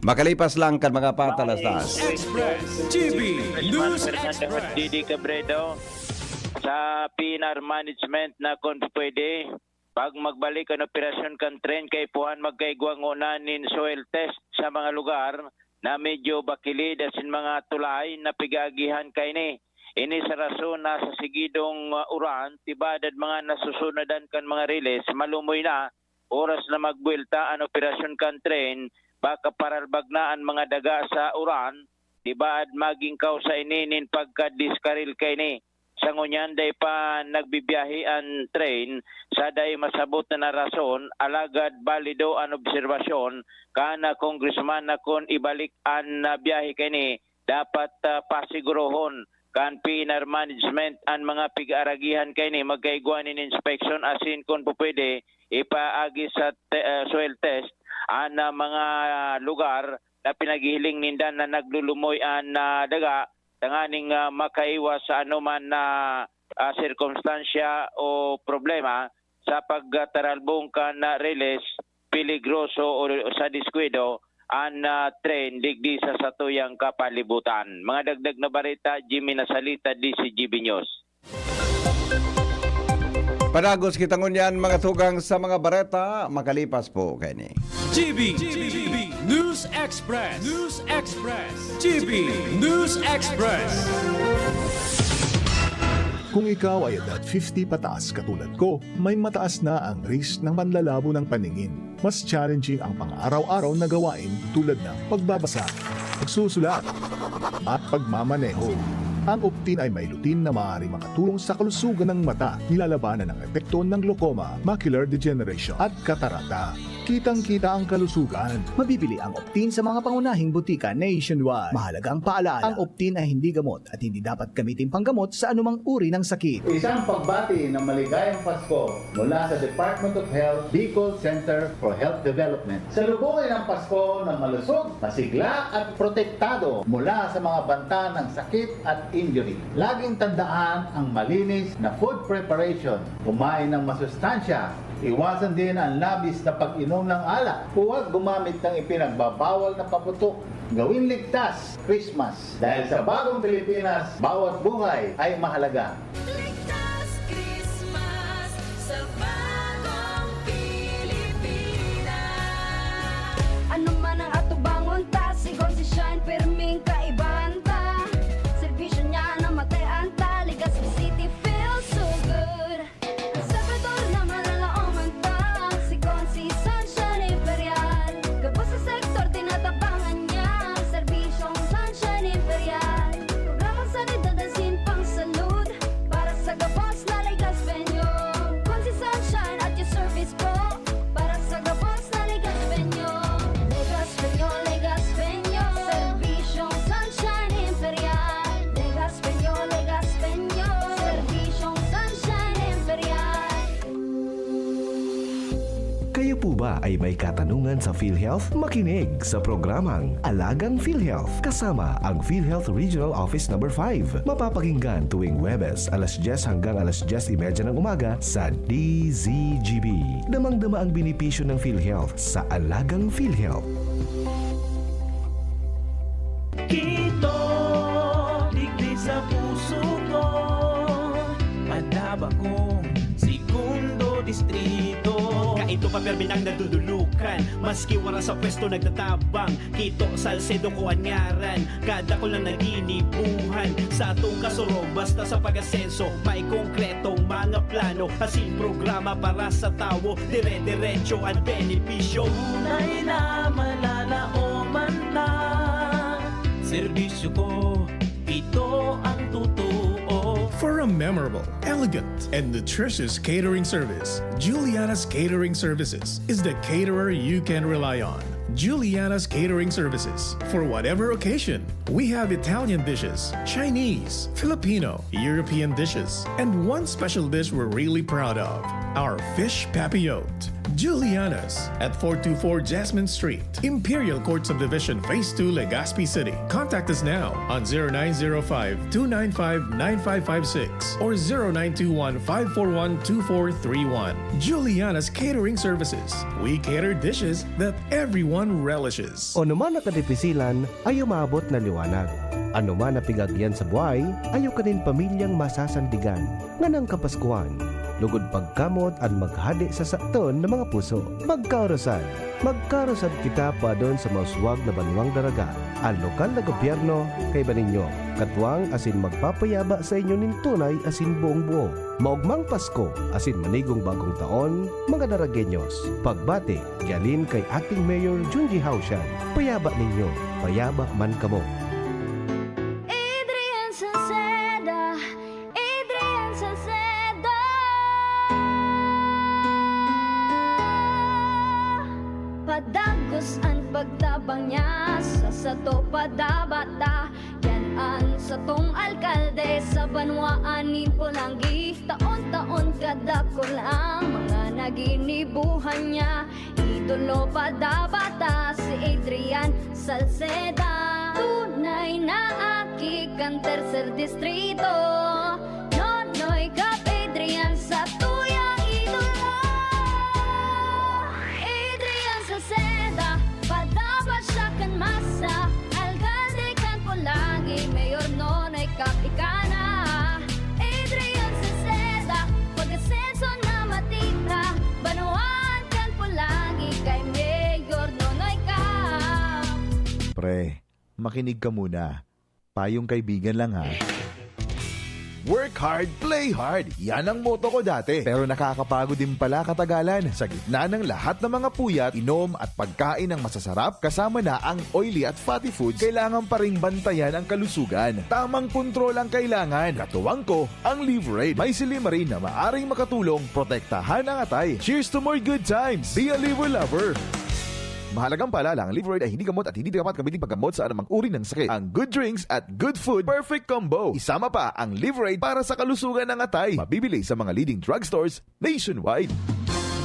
makalipas lang kan mga patalastas. Express, G B, News Express. Didi Cabredo, sa P N R management na kung pwede, pag magbalik an operasyon kan tren, kaipuhan magkaigwa ngona nin soil test sa mga lugar na medyo bakilid asin mga tulay na pig-aagihan kaini. Ini sa rason na sa sigidong, ah, uran, tibaad an mga nasusunadan kan mga riles, malumoy na, oras na magbuwelta an operasyon kan tren, baka paralbag na an mga daga sa uran, tibaad magin kawsa ini nin pagkadiskaril kaini. Sa ngunyan, dai pa nagbibiyahe an tren sa dai masabot na rason, alagad balido an obserbasyon kan, ah, congressman na kun ibalik an, ah, biyahe kaini, dapat, ah, pasigurohon kan P N R management an mga pig-aaragihan kaini, magkaigwa nin inspeksyon asin kun pupwede, ipaagi sa te-, ah, soil test an, ah, mga lugar na pinaghihiling ninda na naglulumoy an, ah, daga, tanganing, ah, makaiwas sa anoman na, ah, sirkumstansya o problema sa pagtaralbong kan, ah, riles, peligroso o sa diskwido an, ah, tren digdi sa satuyang kapalibutan. Mga dagdag na bareta, Jimmy Nasalita, D C G B News. Padagos kita ngunyan, mga tugang, sa mga bareta makalipas po kaini. G B, G B, News Express, News Express, G B, News Express. Kung ikaw ay edad fifty pataas katulad ko, may mataas na ang risk ng panlalabo ng paningin. Mas challenging ang pang-araw-araw na gawain tulad ng pagbabasa, pagsusulat, at pagmamaneho. Ang Optin ay may lutein na maaaring makatulong sa kalusugan ng mata, nilalabanan ang epekto ng glaucoma, macular degeneration, at katarata. Kitang-kita ang kalusugan. Mabibili ang Optin sa mga pangunahing butika nationwide. Mahalagang paalaala, ang Optin ay hindi gamot at hindi dapat gamitin panggamot sa anumang uri ng sakit. Isang pagbati ng maligayang Pasko mula sa Department of Health, Bicol Center for Health Development. Salubungin ang Pasko ng malusog, masigla at protektado mula sa mga banta ng sakit at injury. Laging tandaan ang malinis na food preparation. Kumain ng masustansya. Iwasan din ang labis na pag-inom ng alak. Huwag gumamit ng ipinagbabawal na paputok. Gawin ligtas, Christmas. Dahil sa bagong Pilipinas, bawat buhay ay mahalaga. Ligtas Christmas sa bagong Pilipinas. Ano man ang atubangon ta, si Gonzi Shine, pirming kaibahan ta. Serbisyo niya na matay-an ta, Legazpi City feels so good. Ang Salvador na malalaoman ta, si Gonzi Sunshine Imperial. Gabos sa sektor, tinatabangan niya, serbisyong Sunshine Imperial. Programang sanidad asin pangsalud, para sa gabos na Legazpeño. Gonzi Sunshine at your service po, para sa gabos na Legazpeño. Legazpeño, Legazpeño, serbisyong Sunshine Imperial. Legazpeño, Legazpeño, serbisyong Sunshine Imperial. Kayo po ba ay may katanungan sa PhilHealth? Makinig sa programang Alagang PhilHealth kasama ang PhilHealth Regional Office Number five. Mapapakinggan tuwing Huwebes, alas dyes hanggang alas dyes y media ng umaga sa D Z G B. Damang-dama ang benepisyo ng PhilHealth sa Alagang PhilHealth. Kito, digdi sa puso ko, padaba kong segundo distrito. Kaito pa permi nang nadudulukan, maski wala sa pwesto nagtatabang. Kito, Salcedo ko an ngaran, kadakul na naginibuhan. Sa atong kasurog, basta sa pag-asenso, may konkretong mga plano, asin programa para sa tawo, dire-diretso an benepisyo. Tunay na malalaoman ta, serbisyo ko, ito ang totoo. For a memorable, elegant, and nutritious catering service, Juliana's Catering Services is the caterer you can rely on. Juliana's Catering Services. For whatever occasion, we have Italian dishes, Chinese, Filipino, European dishes, and one special dish we're really proud of, our fish papillote. Juliana's at four two four Jasmine Street, Imperial Court Subdivision, Phase two, Legazpi City. Contact us now on zero nine zero five, two nine five, nine five five six or zero nine two one, five four one, two four three one. Juliana's Catering Services. We cater dishes that everyone relishes. Ano man na kadipisilan, ayaw maabot na liwanag. Ano man na pigagyan sa buhay, ayaw kanin pamilyang masasandigan. Nganang Kapaskuhan, lugod pagkamot an maghade sa saton na mga puso. Magkaorosan, magkaorosan kita padon sa mauswag na banwang daraga, an lokal na gobyerno kaiba ninyo, katuwang asin magpapayaba sa inyo nin tunay asin buong-buo. Maogmang Pasko asin manigong Bagong Taon, mga Daragueños. Pagbati, gialin kay Acting Mayor Junji Haushan. Payaba ninyo, payaba man kamo. Adrian Salceda, Adrian Salceda. Padagos an pagtabang niya, sa sato padabata. Yan an satong alkalde sa banwaan nin Polangui. Taon-taon kadakul ang mga naginibuhan niya. Idolo padabata si Adrian Salceda. Tunay na aki kan Tercer Distrito. Nonoy Cap Adrian sa tuyang idolo. Adrian Salceda, padaba siya kan masa. Alkalde kan Polangui, Mayor Nonoy Cap ika na. Adrian Salceda, pag-asenso na matira. Banwaan kan Polangui kay Mayor Nonoy Cap. Pre, makinig ka muna. Payong kaibigan lang, ha. Work hard, play hard. Yan ang motto ko dati. Pero nakakapagod din pala katagalan. Sa gitna ng lahat ng mga puyat, inom at pagkain ng masasarap, kasama na ang oily at fatty foods, kailangan pa ring bantayan ang kalusugan. Tamang kontrol ang kailangan. Katuwang ko, ang Liverade. May silymarin na maaring makatulong protektahan ang atay. Cheers to more good times! Be a Liver Lover! Mahalagang paalala, ang Liverade ay hindi gamot at hindi dapat gamitin paggamot sa anumang uri ng sakit. Ang good drinks at good food, perfect combo. Isama pa ang Liverade para sa kalusugan ng atay. Mabibili sa mga leading drugstores nationwide.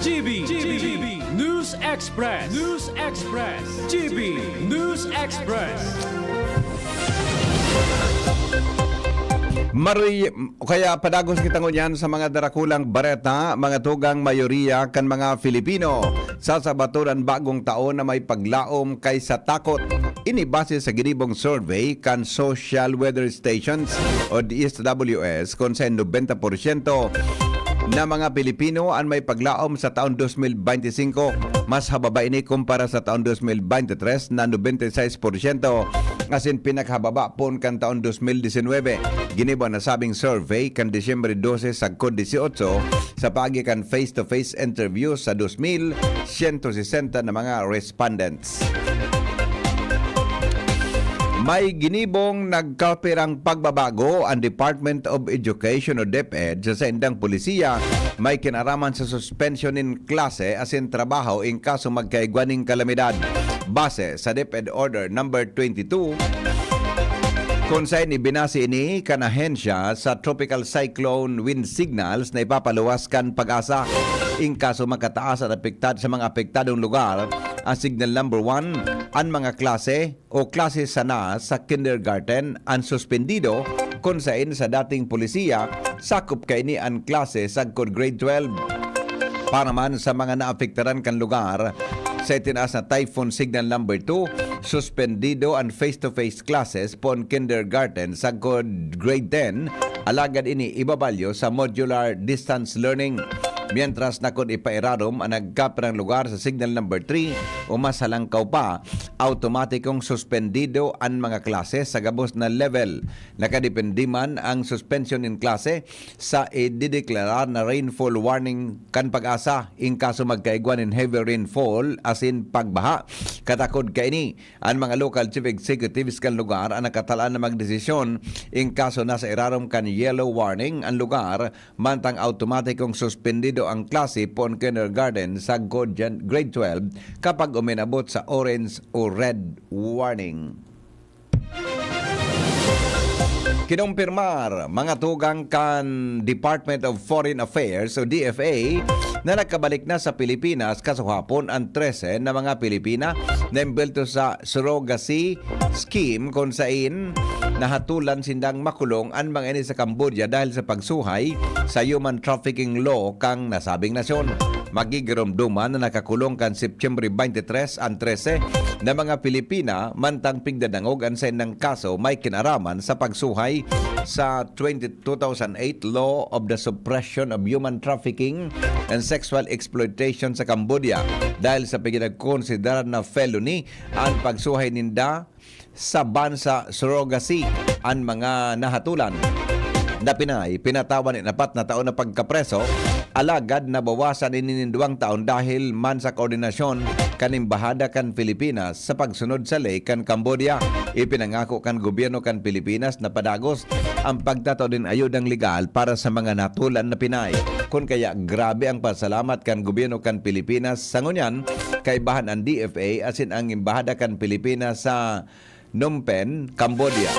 G B, G B, News Express, News Express, G B News Express. Maroy, kaya padagos kita ngunyan sa mga darakulang bareta, mga tugang mayoriya kan mga Filipino. Sa sabatoran bagong taon na may paglaom kaysa takot. Ini base sa ginibong survey kan Social Weather Stations o D S W S, kung sa nobenta porsyento na mga Pilipino an may paglaom sa taon dos mil bente singko. Mas hababa ini kumpara sa taon dos mil bente tres na nobenta y seis porsyento, asin pinakahababa poon kan taon dos mil disinwebe. Ginibo an nasabing survey kan Disyembre dose sagkod disyotso sa paagi kan face-to-face interview sa dos mil siyento sesenta na mga respondents. May ginibong nagkapirang pagbabago ang Department of Education o DepEd sa saindang polisiya may kinaraman sa suspension nin klase asin trabaho in kaso magkaigwa nin kalamidad. Base sa DepEd Order Number twenty-two, kun saen ibinase ini kan ahensya sa tropical cyclone wind signals na ipapaluwas kan PAGASA. In kaso makataas an apektad sa mga apektadong lugar, ang signal number one, an mga klase o klase sana sa kindergarten an suspendido, kun saen sa dating polisiya, sakop kaini an klase sagkod grade twelve. Para man sa mga naapektaran kan lugar sa itinaas na Typhoon Signal Number two, suspendido an face-to-face classes poon kindergarten sagkod grade ten, alagad ini ibabalyo sa modular distance learning. Mientras na kun ipairarom an nagkapirang lugar sa Signal Number three o mas halangkaw pa, automatikong suspendido an mga klase sa gabos na level. Nakadepende man ang suspensyon nin klase sa idedeklarar na rainfall warning kan PAGASA in kaso magkaigwa nin heavy rainfall asin pagbaha. Katakod kaini, an mga local chief executives kan lugar an nakatalaan na magdesisyon in kaso nasa irarom kan yellow warning an lugar, mantang automatikong suspendido ang klase poon kindergarten sagkod grade twelve kapag uminabot sa orange o red warning. Kinumpirmar, mga tugang kan Department of Foreign Affairs o D F A, na nakabalik na sa Pilipinas kasuhapon ang trese na mga Pilipina na imbelto sa surrogacy scheme, kun sain nahatulan sindang makulong an mga ini sa Cambodia dahil sa pagsuhay sa human trafficking law kan nasabing nasyon. Magigiromdoman na nakakulong kan Septyembre bente tres an trese na mga Pilipina, mantang pigdadangog an saindang kaso may kinaraman sa pagsuhay sa twenty, two thousand eight Law of the Suppression of Human Trafficking and Sexual Exploitation sa Cambodia, dahil sa pigkinakonsiderar na felony an pagsuhay ninda sa bansa surrogacy. An mga nahatulan na Pinay pinatawan nin apat na taon na pagkapreso, alagad nabawasan ini nin duwang taon dahil man sa koordinasyon kan Embahada kan Pilipinas sa pagsunod sa ley kan Cambodia. Ipinangako kan gobyerno kan Pilipinas na padagos ang pagtatao nin ayudang legal para sa mga nahatulan na Pinay. Kun kaya, grabe ang pasalamat kan gobyerno kan Pilipinas sa ngunyan, kaibahan an D F A asin ang Embahada kan Pilipinas sa Phnom Penh, Cambodia.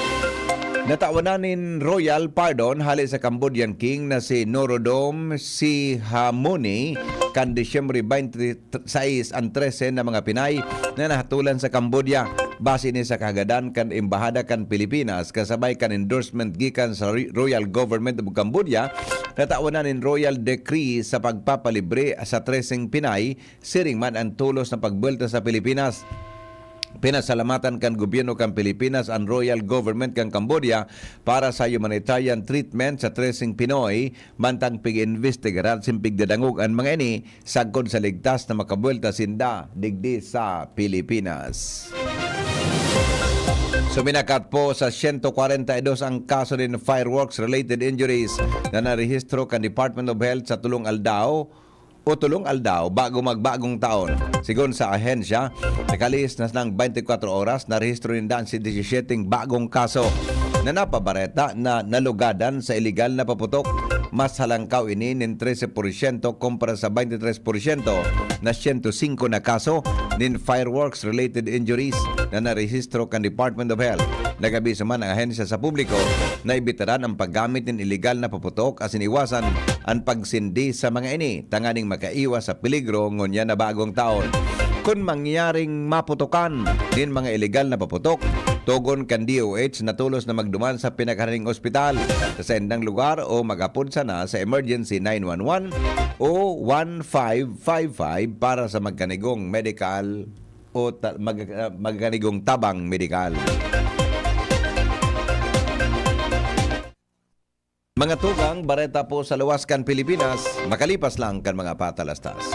Natawan na nin royal pardon hale sa Cambodian King na si Norodom Sihamoni kan Disyembre bente sais an trese na mga Pinay na nahatulan sa Cambodia. Base ni sa kahagadan kan Embahada kan Pilipinas kasabay kan endorsement gikan sa Ri-, Royal Government of Cambodia, natawan na nin royal decree sa pagpapalibre sa treseng Pinay, siring man ang tulos na pagbuelta sa Pilipinas. Pinasalamatan kan gobyerno kan Pilipinas an Royal Government kan Cambodia para sa humanitarian treatment sa treseng Pinoy, mantang pig-iimbestigaran asin pigdadangog an mga ini sagkod sa ligtas na makabuelta sinda digdi sa Pilipinas. Suminakat po sa siyento kwarenta y dos ang kaso nin fireworks-related injuries na narehistro kan Department of Health sa tolong aldaw o tolong aldaw bago magbagong taon. Sigon sa ahensya, nakalihis na sanang twenty-four oras, narehistro ninda an siyete bagong kaso na napabareta na nalugadan sa iligal na paputok. Mas halangkaw ini nin trese porsyento kumpara sa twenty-three porsyento na siyento singko na kaso nin fireworks-related injuries na narehistro kan Department of Health. Nag-abiso man ang ahensya sa publiko na ibitaran ang paggamit nin iligal na paputok asin iwasan an pagsindi sa mga ini tanganing makaiwas sa peligro ngunyan na bagong taon. Kun mangyaring maputokan nin mga iligal na paputok, togon kan D O H na tolos na magduman sa pinakaharaning ospital. Sa saindang lugar o mag-apod sana sa Emergency nine one one o one five five five para sa magkanigong medical o ta-, mag-, ah, magkanigong tabang medikal. Mga tugang, bareta po sa luwas kan Pilipinas, makalipas lang kan mga patalastas.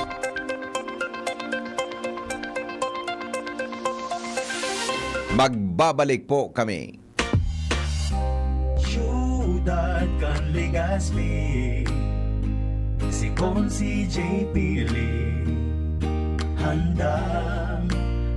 Magbabalik po kami. Siyudad kan Legazpi, si Consi J P Lee, handang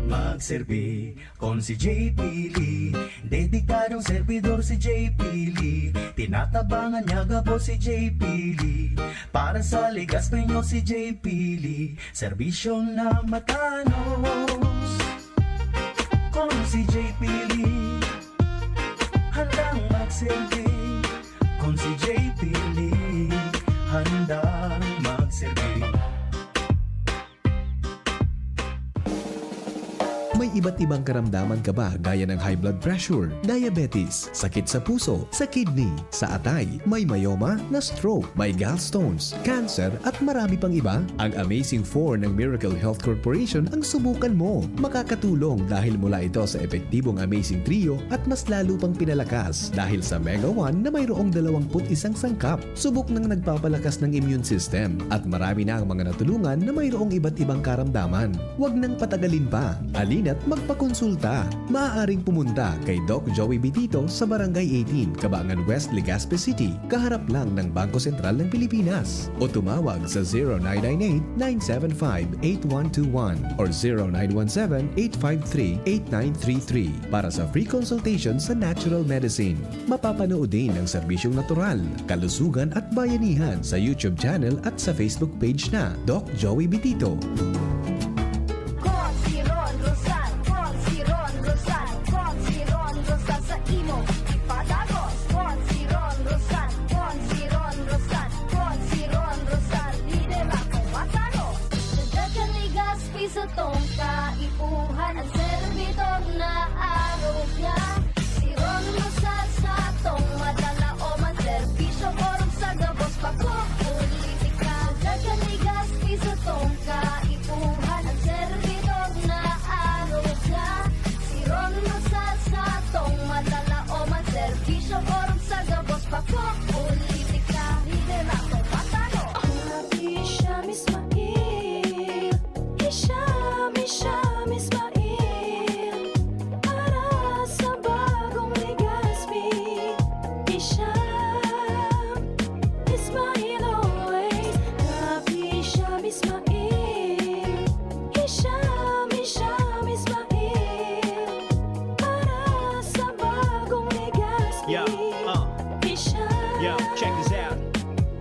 magserbi. Consi J P Lee, dedikadong servidor si J P Lee. Tinatabangan niya gabos si J P Lee. Para sa Legazpeño si J P Lee, serbisyong namatanos. Consi J P Lee, handang magserbi. Consi J P Lee, handang magserbi. May iba't ibang karamdaman ka ba, gaya ng high blood pressure, diabetes, sakit sa puso, sa kidney, sa atay, may myoma, na-stroke, may gallstones, cancer, at marami pang iba? Ang Amazing Four ng Miracle Health Corporation ang subukan mo. Makakatulong dahil mula ito sa epektibong Amazing Trio at mas lalo pang pinalakas dahil sa Mega One na mayroong dalawampu't isang sangkap. Subok nang nagpapalakas ng immune system at marami na ang mga natulungan na mayroong iba't ibang karamdaman. Huwag nang patagalin pa. Halina't magpakonsulta. Maaaring pumunta kay Doc Joey Bitito sa Barangay eighteen, Cabangan West, Legazpi City, kaharap lang ng Bangko Sentral ng Pilipinas. O tumawag sa zero nine nine eight, nine seven five, eight one two one or zero nine one seven, eight five three, eight nine three three para sa free consultation sa natural medicine. Mapapanood din ang serbisyong natural, kalusugan at bayanihan sa YouTube channel at sa Facebook page na Doc Joey Bitito. Con si Ron Rosal, Con si Ron Rosal, Con si Ron Rosal sa imo ipadagos. Con si Ron Rosal, Con si Ron Rosal, Con si Ron Rosal, liderato matanos. Siyudad kan Legazpi, satong kaipuhan, an serbidor na arog niya. Si Ron Rosal sa atong madalaom, an serbisyo, orog sa gabos, pakopolitika. Siyudad kan Legazpi, satong kaipuhan, an serbidor na arog niya. Si Ron Rosal sa atong madalaom, an serbisyo, orog sa gabos, pakopolitika. Liderato matanos. Happy Sham Ismail. Hisham, Hisham Ismail. Para sa bagong Legazpi, Hisham Ismail always. Happy Hisham Ismail. Hisham, Hisham Ismail. Para sa bagong Legazpi, yeah, uh, Hisham, yo, check this out.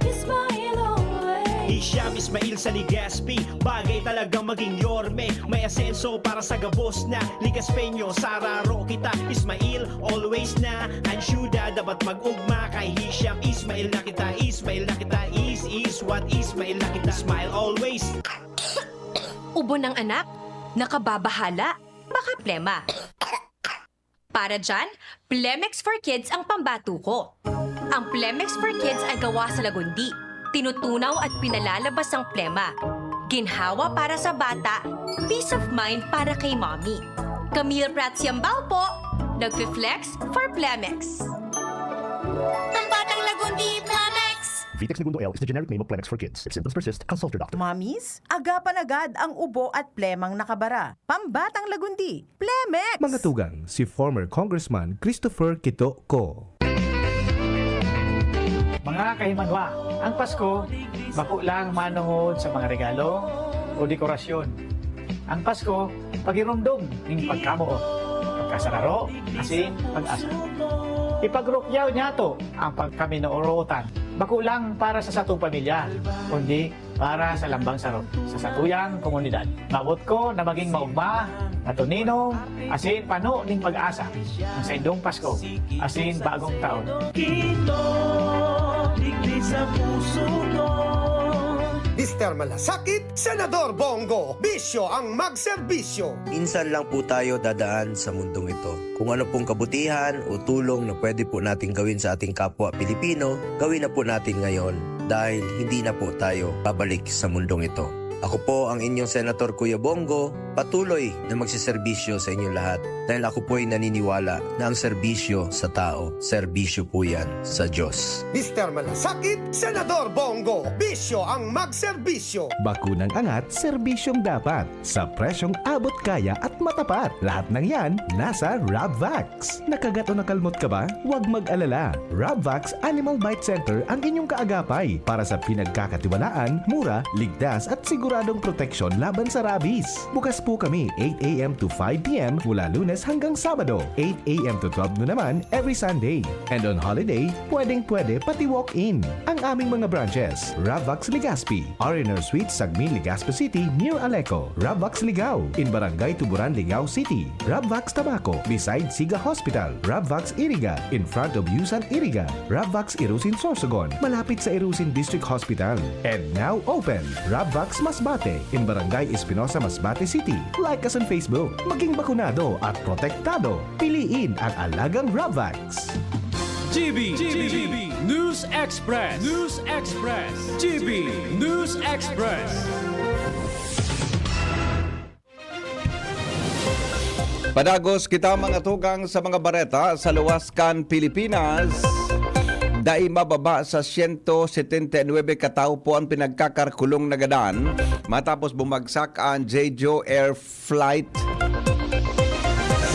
Ismail always. Hisham Ismail sa Legazpi, bagay talagang maging Yorme. May asenso para sa gabos na Legazpeño. Sararo kita, Ismail, always na. An syudad dapat mag-ugma kay Hisham Ismail na kita. Ismail na kita, is, is what, Ismail na kita. Smile always. Ubo ng anak? Nakababahala? Baka plema. Para dyan, Plemex for Kids ang pambato ko. Ang Plemex for Kids ay gawa sa lagundi. Tinutunaw at pinalalabas ang plema. Ginhawa para sa bata, peace of mind para kay mommy. Camille Prats Yambao po, nagfi-flex for Plemex. Ang batang lagundi, Plemex! Vitex Negundo L is the generic name of Plemex for kids. If symptoms persist, consult your doctor. Mamis, agapan agad ang ubo at plemang nakabara. Pambatang Lagundi, Plemex! Mga tugang, si former Congressman Christopher Quito ko. Mga kahimanwa, ang Pasko, bako lang manongod sa mga regalo o dekorasyon. Ang Pasko, paghiromdom ning pagkamoot, pagkasararo, asin pag-asa. Ipagrukyaw niyato ang pagkaminoorotan, bako lang para sa satong pamilya, kundi para sa lambang saro, sa satuyang komunidad. Mabot ko na maging maugma, matuninom, asin pano ning pag-asa ang saindong Pasko asin bagong taon. Kito, digdi sa puso ko. Mister Malasakit, Senador Bongo, bisyo ang magserbisyo. Minsan lang po tayo dadaan sa mundong ito. Kung ano pong kabutihan o tulong na pwede po nating gawin sa ating kapwa Pilipino, gawin na po natin ngayon dahil hindi na po tayo babalik sa mundong ito. Ako po ang inyong Senator Kuya Bongo, patuloy na magsiserbisyo sa inyong lahat dahil ako po'y naniniwala na ang serbisyo sa tao, serbisyo po yan sa Diyos. Mister Malasakit, Senador Bongo, bisyo ang magserbisyo. Bakunang angat, serbisyong dapat. Sa presyong abot kaya at matapat. Lahat ng yan, nasa Rabvax. Nakagat o nakalmot ka ba? Huwag mag-alala. Rabvax Animal Bite Center ang inyong kaagapay para sa pinagkakatiwalaan, mura, ligtas at siguradong proteksyon laban sa rabies. Bukas po kami eight a.m. to five p.m. mula Lunes hanggang Sabado, eight a.m. to twelve noon naman every Sunday. And on holiday, pwedeng-pwede pati walk-in. Ang aming mga branches, Rabvax Legazpi, Ariner Suite, Sagmin, Legazpi City, near Aleco, Rabvax Ligao, in Barangay Tuburan, Ligao City, Rabvax Tabaco, beside Siga Hospital, Rabvax Iriga, in front of Yusan Iriga, Rabvax Irusin Sorsogon, malapit sa Irusin District Hospital. And now open, Rabvax Masbate, in Barangay Espinosa, Masbate City. Like us on Facebook. Maging bakunado at protektado. Piliin ang alagang Rabvax. G B, G B, News Express, News Express, G B News Express. Padagos kita, mga tugang, sa mga bareta sa luwas kan Pilipinas. Dai mababa sa siyento setenta y nuebe katawo po ang pinagkakarkulong nagadan matapos bumagsak ang Jeju Air Flight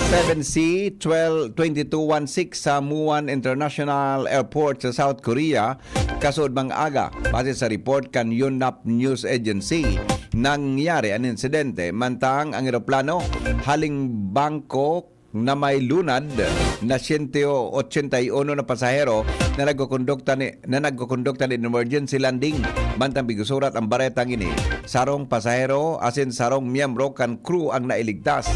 seven C twelve twenty-two one six sa Muan International Airport sa South Korea, kasuodmang aga. Base sa report kan Yonhap News Agency, nangyari an insidente mantang ang eroplano haling Bangkok na may lunad na siyento ochenta y uno na pasahero na nagkukondukta ni, na nagkukondukta nin emergency landing. Mantang pigsusurat ang baretang ini, sarong pasahero asin sarong miyembro kan crew ang nailigtas.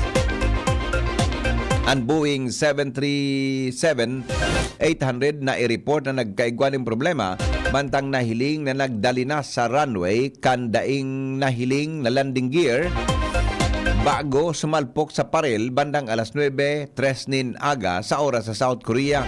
An Boeing seven three seven eight hundred na i-report na nagkaigwa nin problema, mantang nahiling na nagdali na sa runway kan daing nahiling na landing gear bago sumalpok sa parel bandang alas nuebe tres nin aga sa oras sa South Korea.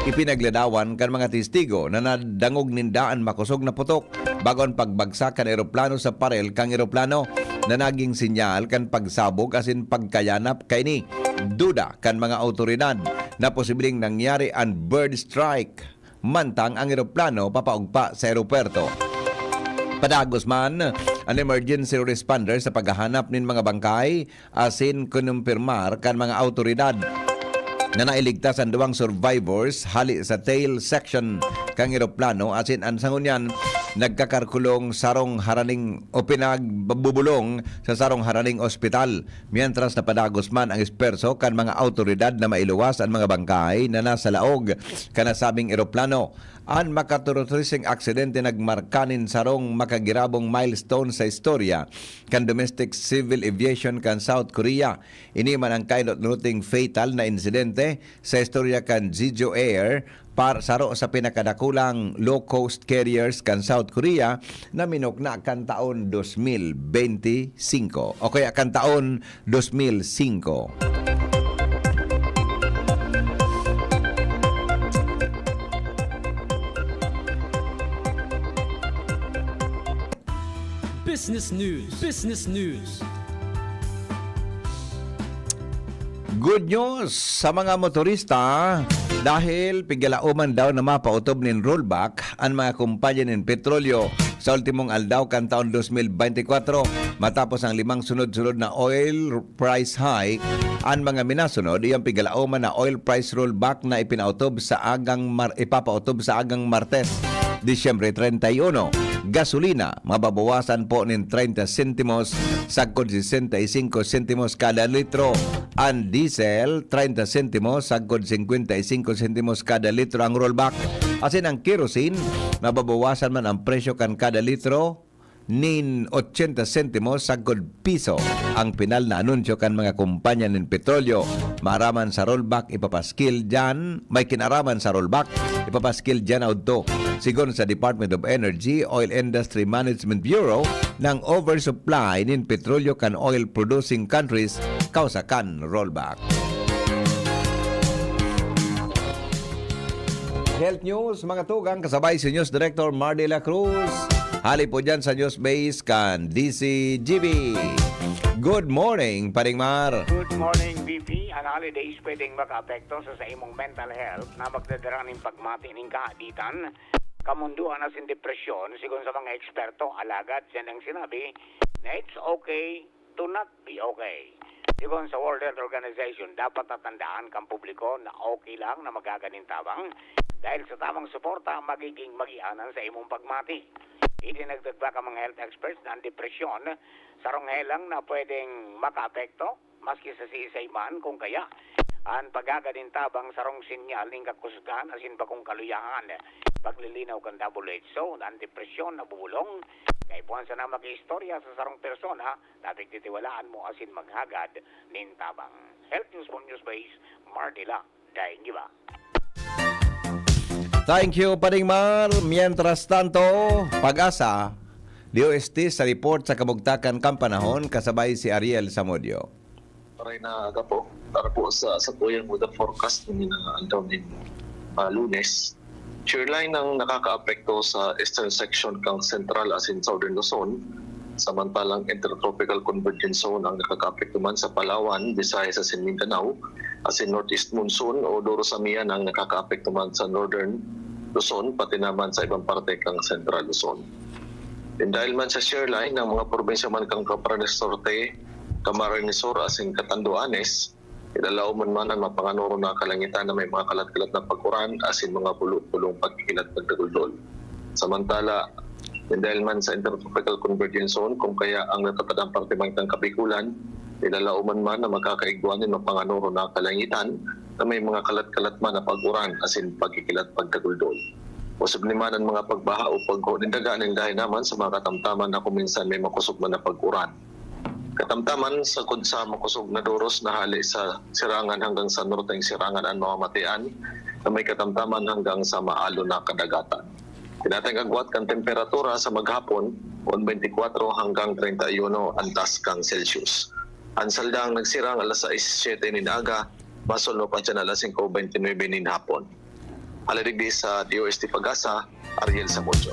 Ipinagladawan kan mga testigo na nadangog ninda an makosog na putok bago an pagbagsak kan eroplano sa parel kan eroplano, na naging senyal kan pagsabog asin pagkayanap kaini. Duda kan mga awtoridad na posibleng nangyari an bird strike mantang ang eroplano papaugpa sa eropuwerto. Padagos man an emergency responder sa paghahanap nin mga bangkay asin kinumpirmar kan mga awtoridad na nailigtas an duwang survivors hali sa tail section kan eroplano, asin an sa ngunyan nagkakarkulong sarong haraning o pinagbubulong sa sarong haraning ospital. Mientras, napadagos man ang espuwerso kan mga awtoridad na mailuwas an mga bangkay na nasa laog kan nasabing eroplano. An makaturutriseng aksidente nagmarka nin sarong makagirabong milestone sa istorya kan domestic civil aviation kan South Korea. Ini man ang kainot-inoting fatal na insidente sa istorya kan Jeju Air, par-, saro sa pinakadakulang low-cost carriers kan South Korea, na minukna kan taon dos mil benti singko o kaya kan taon dos mil singko. Business News. Business News. Good news sa mga motorista, dahil pigalaoman daw na mapautob nin rollback an mga kompanya nin petrolyo sa ultimong aldaw kan taon dos mil bente kwatro, matapos ang limang sunod-sunod na oil price hike. An mga minasunod, iyang pigalaoman na oil price rollback na ipinautob sa agang mar-, ipapautob sa agang Martes, Disyembre treinta y uno. Gasolina, mababawasan po nin treinta sentimos sagkod sesenta y cinco sentimos kada litro. An diesel, treinta sentimos sagkod cincuenta y cinco sentimos kada litro ang rollback. Asin ang kerosene, mababawasan man ang presyo kan kada litro nin ochenta sentimos sagkod piso. Ang pinal na anunsyo kan mga kompanya nin petrolyo, maaraman sa rollback, ipapaskil diyan, may kinaraman sa rollback, ipapaskil diyan na udto. Sigon sa Department of Energy, Oil Industry Management Bureau, nang oversupply nin petrolyo kan oil producing countries kausa kan rollback. Health News, mga tugang, kasabay si News Director Mar de la Cruz. Hali po dyan sa News Base kan D C G B. Good morning, Paring Mar. Good morning, B P. An holidays pwedeng makaapekto sa, sa imong mental health na magdadara nin pagmati nin kahaditan, kamundoan asin depresyon, sigon sa mga eksperto. Alagad siya nang sinabi na it's okay to not be okay. Sigon sa World Health Organization, dapat tatandaan kan publiko na okay lang na maghaga nin tabang dahil sa tamang suporta, magiging magianan sa imong pagmati. Idinagdag pa kan mga health experts na an depresyon sarong helang na pwedeng makaapekto maski sa siisay man, kung kaya an paghaga nin tabang sarong senyal nin kakusgan asin bakong kaluyahan. Paglilinaw kan W H O, an depresyon nabubulong kaipuhan sana maki-istorya sa sarong persona na pagtitiwalaan mo asin maghagad nin tabang. Health News from News Base, Mar de la, daing iba. Thank you, Paring Mar. Mientras tanto, Pag-asa, D O S T sa report sa kabugtakan kan panahon, kasabay si Ariel Samudio. Maray na aga po. Para po sa, sa tuyang weather forecast ng mga aldaw nin, ah, Lunes, shear line ang nakakaapekto sa eastern section kan Central asin Southern Luzon, samantalang Intertropical Convergence Zone ang nakakaapekto man sa Palawan, Visayas asin Mindanao, asin Northeast Monsoon o Duro sa Mian ang nakakaapekto man sa Northern Luzon, pati naman sa ibang parte kan Central Luzon. Dahil man sa shear line, ang mga probinsya man kan Camarines Norte, Camarines Sur asin Catanduanes, ilalaom man an mapanganoron na kalangitan na may mga kalat-kalat na pag-uran asin mga bulong-bulong pagkikilat pagdaguldol. Samantala, dahil man sa Intertropical Convergence Zone, kung kaya ang natatadang parte man kan Kabikulan, ilalaom man na magkakaigwa nin mapanganoron na kalangitan na may mga kalat-kalat man na pag-uran asin pagkikilat pagdaguldol. Posible man an mga pagbaha o pagho nin daga nin dahil naman sa mga katamtaman na kuminsan may makosog man na pag-uran. Katamtaman, sagkod sa makosog na doros na hale sa sirangan hanggang sa norteng sirangan an mamamatean na may katamtaman hanggang sa maalon na kadagatan. Tinatayang agwat kan temperatura sa maghapon, one twenty-four hanggang treinta y uno antas kan Celsius. An saldang nagsirang alas sais siyete nin aga, masulno pa dyan alas singko bente nuebe nin hapon. Hale digdi sa D O S T Pag-asa, Ariel Samudio.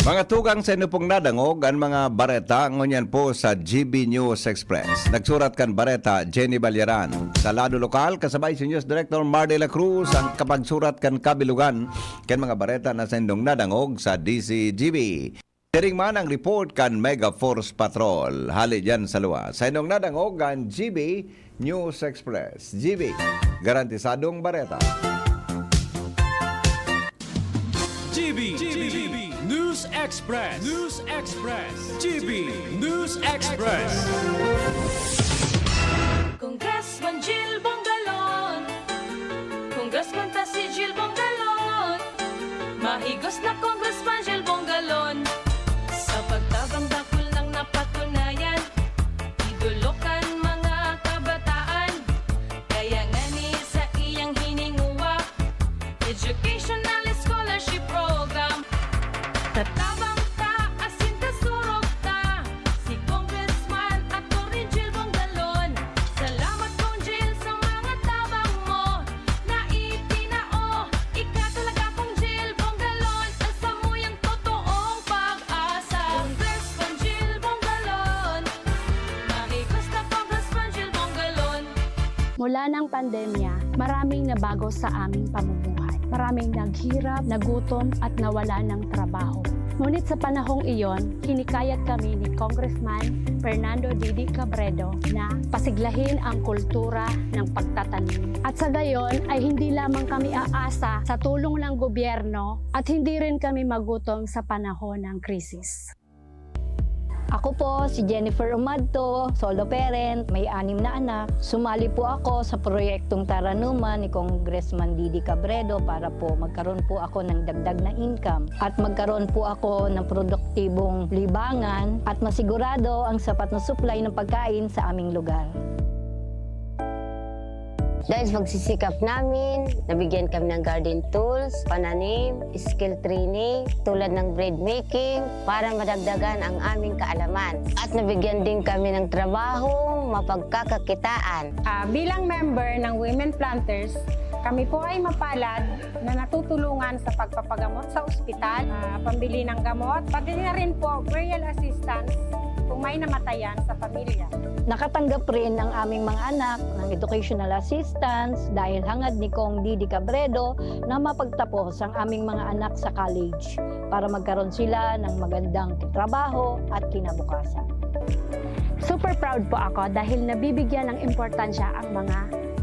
Mga tugang, sa inyo pong nadangog an mga bareta ngunyan po sa G B News Express. Nagsurat kan bareta, Jenny Balyaran. Sa lado lokal, kasabay si News Director Mar de la Cruz, ang kapagsurat kan kabilugan kan mga bareta na sa indong nadangog sa D C G B. Siring man ang report kan Mega Force Patrol. Hale dyan sa luwas. Sa inong nadangog an G B News Express. G B, garantisadong bareta. G B, G B, News Express. News Express. G B News Express. Congressman Gil Bongalon. Congressman ta si Gil Bongalon. Mahigos na Congressman Gil Bongalon. Sa pagtabang dakul nang napatunayan, idolo kan mga kabataan. Kaya ngani sa iyang hininguwa, educational scholarship program. Tatabang ta asin tasurog ta si Congressman at Mula ng pandemya, maraming nabago sa aming pamumuhay. Maraming naghirap, nagutom, at nawala ng trabaho. Ngunit sa panahong iyon, hinikayat kami ni Congressman Fernando Didi Cabredo na pasiglahin ang kultura ng pagtatanim. At sa gayon ay hindi lamang kami aasa sa tulong ng gobyerno at hindi rin kami magutom sa panahon ng krisis. Ako po si Jennifer Umadto, solo parent, may anim na anak. Sumali po ako sa proyektong Taranuman ni Congressman Didi Cabredo para po magkaroon po ako ng dagdag na income at magkaroon po ako ng produktibong libangan at masigurado ang sapat na supply ng pagkain sa aming lugar. Dahil sa pagsisikap namin, nabigyan kami ng garden tools, pananim, skill training, tulad ng bread making, para madagdagan ang aming kaalaman. At nabigyan din kami ng trabaho, mapagkakakitaan. Ah, bilang member ng Women Planters, kami po ay mapalad na natutulungan sa pagpapagamot sa ospital, ah, pambili ng gamot, pati na rin po burial assistance kung may namatayan sa pamilya. Nakatanggap rin ang aming mga anak ng educational assistance dahil hangad ni Cong Didi Cabredo na mapagtapos ang aming mga anak sa college para magkaroon sila ng magandang trabaho at kinabukasan. Super proud po ako dahil nabibigyan ng importansya ang mga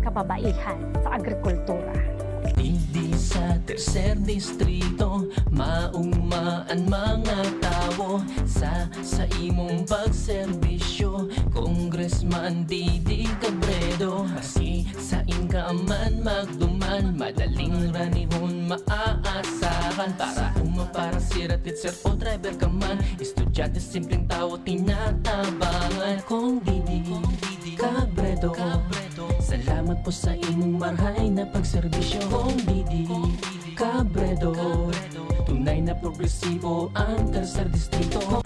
kababaihan sa agrikultura. Digdi sa tercer distrito, maugma an mga tawo sa saimong pagserbisyo. Congressman Didi Cabredo, maski sain ka man magduman, madaling ranihon maaasahan. Para uma, para sira, teacher o driver ka man, estudyante, simpleng tawo, tinatabangan. Cong Didi Cabredo, salamat po sa imong marhay na pagserbisyo. Cong Didi Cabredo, tunay na progresibo ang tercer distrito.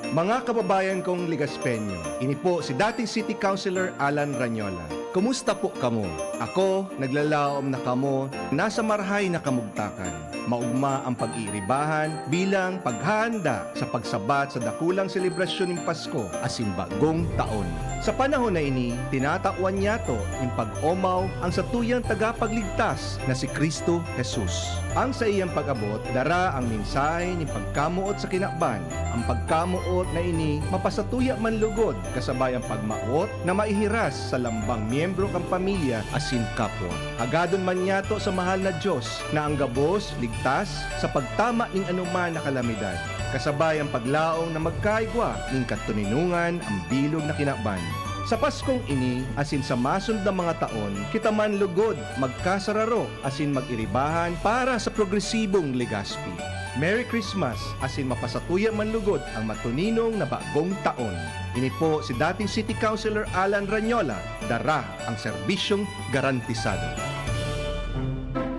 Mga kababayan kong Legaspeño, ini po si dating City Councilor Alan Ranyola. Kumusta po kamo? Ako, naglalaom na kamo, nasa marhay na kamugtakan. Maugma ang pag-iiribahan bilang paghahanda sa pagsabat sa dakulang selebrasyon nin Pasko asin Bagong Taon. Sa panahon na ini, tinatawan niyato nin pag-omaw ang satuyang tagapagligtas na si Cristo Jesus. Ang saiyang pag-abot dara ang mensahe nin pagkamoot sa kinaban. Ang pagkamoot na ini mapasatuya man lugod kasabay ang pagmawot na maihiras sa lambang miyembro kan pamilya asin kapwa. Hagadon man niyato sa mahal na Dios na ang gabos ligtas sa pagtama nin anoman na kalamidad, kasabay ang paglaom na magkaigwa nin katoninongan ang bilog na kinaban. Sa Paskong ini asin sa masunod na mga taon, kita man lugod magkasararo asin mag-iribahan para sa progresibong Legazpi. Merry Christmas asin mapasatuya man lugod ang matoninong na bagong taon. Ini po si dating City Councilor Alan Ranyola, dara ang serbisyong garantisado.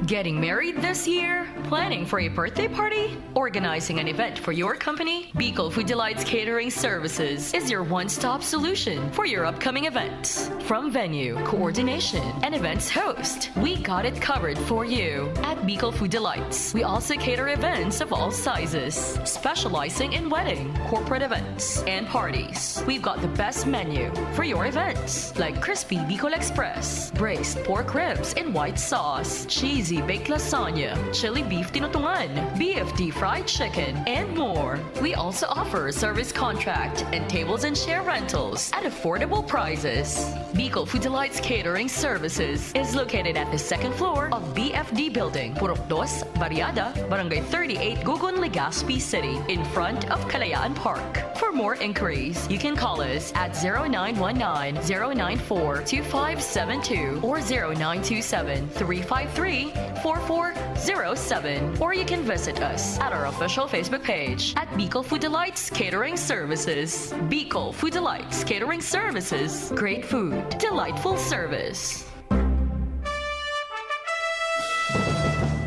Getting married this year? Planning for a birthday party? Organizing an event for your company? Bicol Food Delights Catering Services is your one-stop solution for your upcoming events. From venue, coordination, and events host, we got it covered for you. At Bicol Food Delights, we also cater events of all sizes, specializing in wedding, corporate events, and parties. We've got the best menu for your events, like crispy Bicol Express, braised pork ribs in white sauce, cheesy baked lasagna, chili beef tinutungan, B F D fried chicken, and more. We also offer service contract and tables and chair rentals at affordable prices. Bicol Food Delights Catering Services is located at the second floor of B F D Building, Purok Dos, Barriada, Barangay thirty-eight, Gugun, Legazpi City, in front of Kalayaan Park. For more inquiries, you can call us at zero nine one nine, zero nine four, two five seven two or zero nine two seven, three five three, four four zero seven, or you can visit us at our official Facebook page at Bicol Food Delights Catering Services. Bicol Food Delights Catering Services. Great food, delightful service.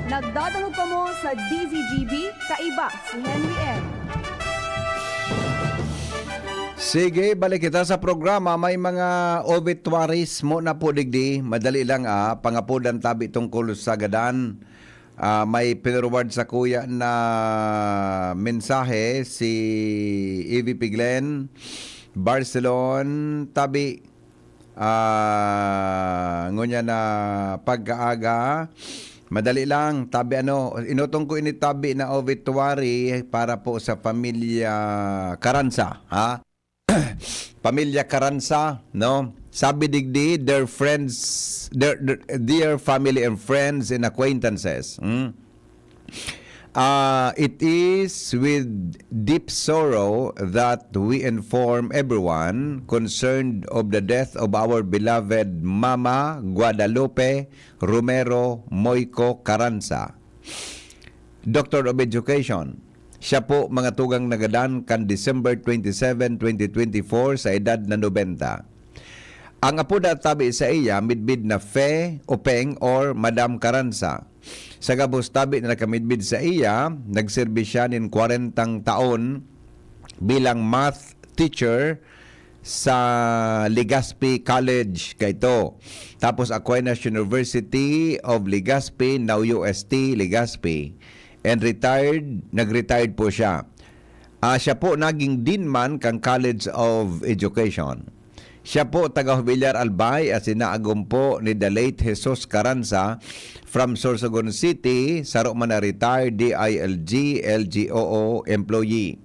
Nagdadangog kamo sa D Z G B, kaiba si Henry M. Sige, balik kita sa programa. May mga obituaries mo na po digdi. Madali lang, ah, pangapodan tabi tungkol sa gadan. Ah, may pinurward sa kuya na mensahe si E V P Glenn Barcelon. Tabi, Ah, ngunyan na pagkaaga, madali lang, tabi ano, inutong ko ini tabi na obituary para po sa pamilya Caranza, ha? Pamilya Caranza, no? Sabi digdi, their friends, their, their, dear family and friends and acquaintances. Hmm? Uh, it is with deep sorrow that we inform everyone concerned of the death of our beloved Mama Guadalupe Romero Moico Caranza, Doctor of Education. Siya po, mga tugang, nagadan kan December twenty-seven, twenty twenty-four sa edad na nobenta. Ang apoda tabi sa iya, midbid na Fe, Openg, or Madam Caranza. Sa gabos tabi na nakamidbid sa iya, nagserbi siya nin kwarentang taon bilang math teacher sa Legazpi College kaito. Tapos Aquinas University of Legazpi, now U S T Legazpi. And retired, nag-retired po siya. Ah, siya po naging dean man kan College of Education. Siya po taga Jubilar, Albay, asin naagom po ni the late Jesus Caranza from Sorsogon City, saro man na retired D I L G, L G O O employee.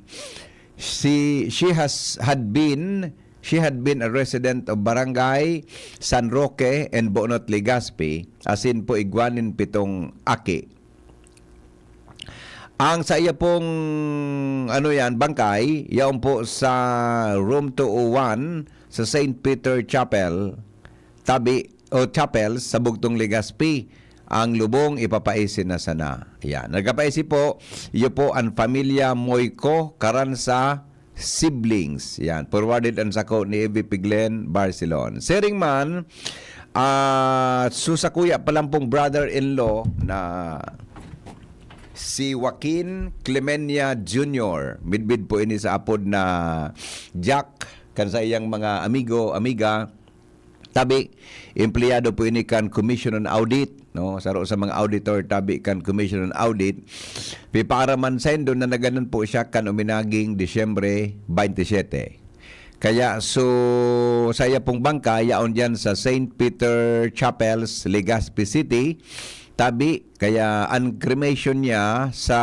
She, she has had been, she had been a resident of Barangay San Roque and Bonot, Legazpi, asin po igwa nin pitong aki. Ang sa iya pong, ano yan, bangkay, yaon po sa room two oh one sa Saint Peter Chapel, tabi, o Chapel sa Bugtong, Legazpi. Ang lubong ipapaisin na sana. Yan. Nagkapaisi po, iyo po ang pamilya Moico Caranza siblings. Yan. Forwarded ang sako ni Evie Piglen Barcelon. Siring man, ah, so sa kuya pa lang pong brother-in-law na si Joaquin Clemenia Junior. Midbid po ini sa apod na Jack, kan sa iyang mga amigo, amiga. Tabi, empleyado po ini kan Commission on Audit, no? Saro sa mga auditor, tabi kan Commission on Audit. Piparaman saindo na nagadan po siya kan uminaging Disyembre twenty-seven. Kaya, so, sa iya pong bangka, yaon diyan sa Saint Peter Chapels, Legazpi City. Tabi, kaya ang cremation niya sa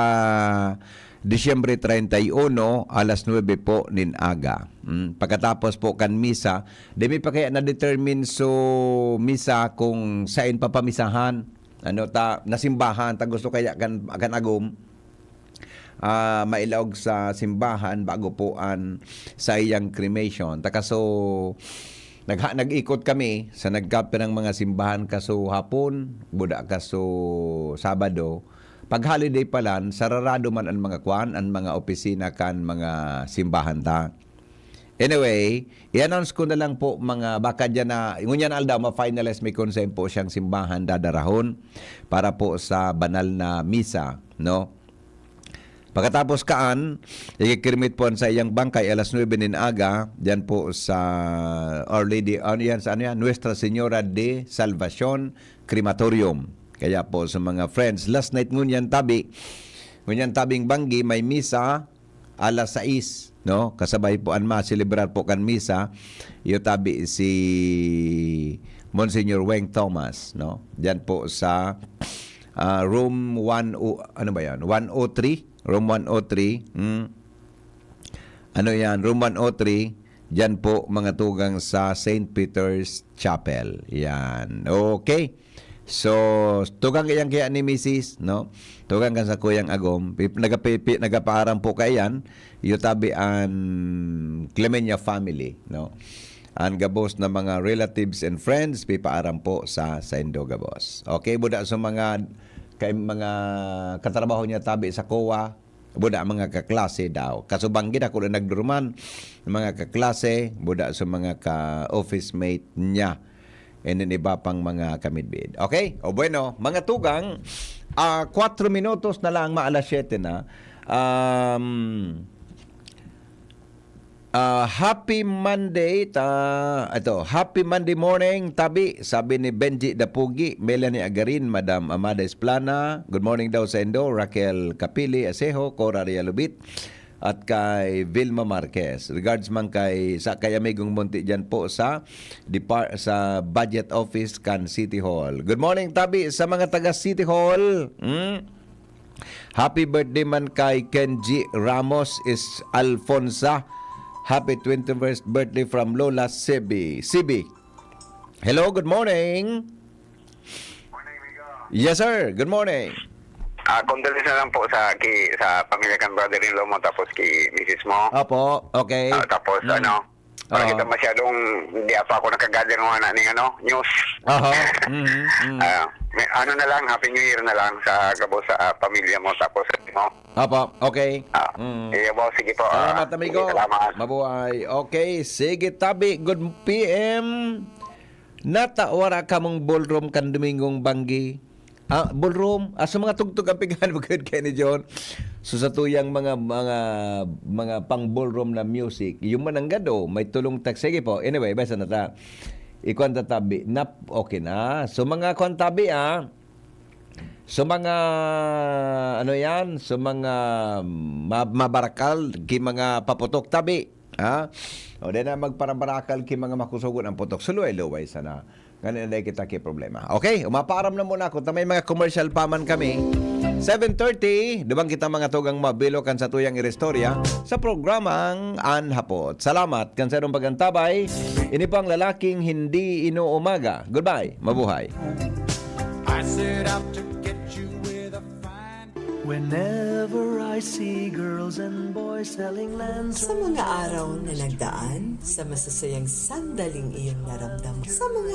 Disyembre treinta y uno, alas nuebe po nin aga. Mm, pagkatapos po kan misa, di mi pa kaya na-determine so misa kung sain papamisahan. Ano ta, nasimbahan, ta gusto kaya kan, kan agom, ah, mailaog sa simbahan bago po an saiyang cremation. Ta kaso, nagha-, nag-ikot kami sa nagkapirang mga simbahan kaso hapon, buda kaso Sabado. Pag holiday palan, sararado man an mga kwan, an mga opisina kan mga simbahan ta. Anyway, i-announce ko na lang po mga baka diyan na, ngunyan aldaw, ma-finalize mi kung sain po siyang simbahan dadarahon para po sa banal na misa, no? Pagkatapos kaan, ikikirmit po an saiyang bangkay alas nuebe nin aga, diyan po sa Our Lady, ano yan, sa ano yan? Nuestra Señora de Salvacion Crematorium. Kaya po sa mga friends, last night ngunyan tabi, ngunyan tabing banggi, may misa alas sais, no? Kasabay po an ma-celebrar po kan misa, iyo tabi si Monsignor Weng Thomas, no? Diyan po sa, ah, room one oh, ano ba yan? One oh three? Room one oh three. Hmm. Ano yan? Room one oh three. Diyan po, mga tugang, sa Saint Peter's Chapel. Yan. Okay. So, tugang iyan kaya ni Misis, no? Tugang kan sa kuyang agom. Pi-, nagapi-, pi-, nagapaaram po kaiyan, iyo tabi an Clemenia family, no? An gabos na mga relatives and friends, pipaaram po sa saindo gabos. Okay, buda sa mga, kay mga katrabaho niya tabi sa COA, buda mga kaklase daw. Kasubang gid ako na nagduruman, mga kaklase, buda sa mga ka-office mate niya. And then iba pang mga kamidbid. Okay? O bueno, mga tugang, ah, kwatro minutos na lang, maalas siyete na. Um, ah, happy Monday, ta, ito, happy Monday morning, tabi, sabi ni Benji Dapugi, Melanie Agarin, Madam Amada Esplana, good morning daw sa indo, Raquel Capili Asejo, Cora Realubit, at kay Vilma Marquez. Regards man kay, sa, kay Amigong Monti diyan po sa depar-, sa Budget Office kan City Hall. Good morning, tabi, sa mga taga City Hall. Hmm? Happy birthday man kay Kenji Ramos is Alfonsa. Happy twenty-first birthday from Lola Sibi. Sibi. Hello, good morning. Yes, sir. Good morning. Ah, condolence na lang po sa ki, sa pamilya kan brother-in-law mo, tapos ki misis mo. Opo, okay. Ah, tapos Mm. ano, para Oo. kita masyadong, hindi pa ako nakagather ng mga ning ano, news. Aha. Mhm, mhm. Ah, may, ano na lang, Happy New Year na lang sa gabos sa, ah, pamilya mo, tapos sa mo. Opo, okay. Ah, Mm. iya po, sige po. Ah, Salamat, amigo. sige, salamat. Mabuhay. Okay, sige, tabi. Good P M. Nata, wara kamong ballroom kan Domingong Banggi. Ah, ballroom. Ah, sa mga tugtog ang pighan mo, good kay ni John. So, sa tuyang mga, mga, mga pang ballroom na music, yung mananggad, oh, may tulong tak. Sige po. Anyway, basta na ta. Ikuan ta tabi. Nap, okay na. So, mga kuan tabi, ah. So, mga, ano yan? So, mga ma- mabarakal, ki mga paputok tabi. Ha? O di na magparabarakal ki mga makusugon ang putok. Suluway-luway sana. Ngani na kita ki problema. Okay, umapaaram na muna ako. Ta may mga commercial pa man kami. Seven thirty, dubang kita mga tugang mabilo kan sa tuyang iristorya sa programang An Hapot. Salamat kan sa inyong pagantabay. Ini po ang lalaking hindi inuumaga. Goodbye. Mabuhay. I set out to get you with a fine. Whenever I see girls and boys selling lands. Sa mga araw na nagdaan, sa masasayang sandaling iyong naramdaman, sa mga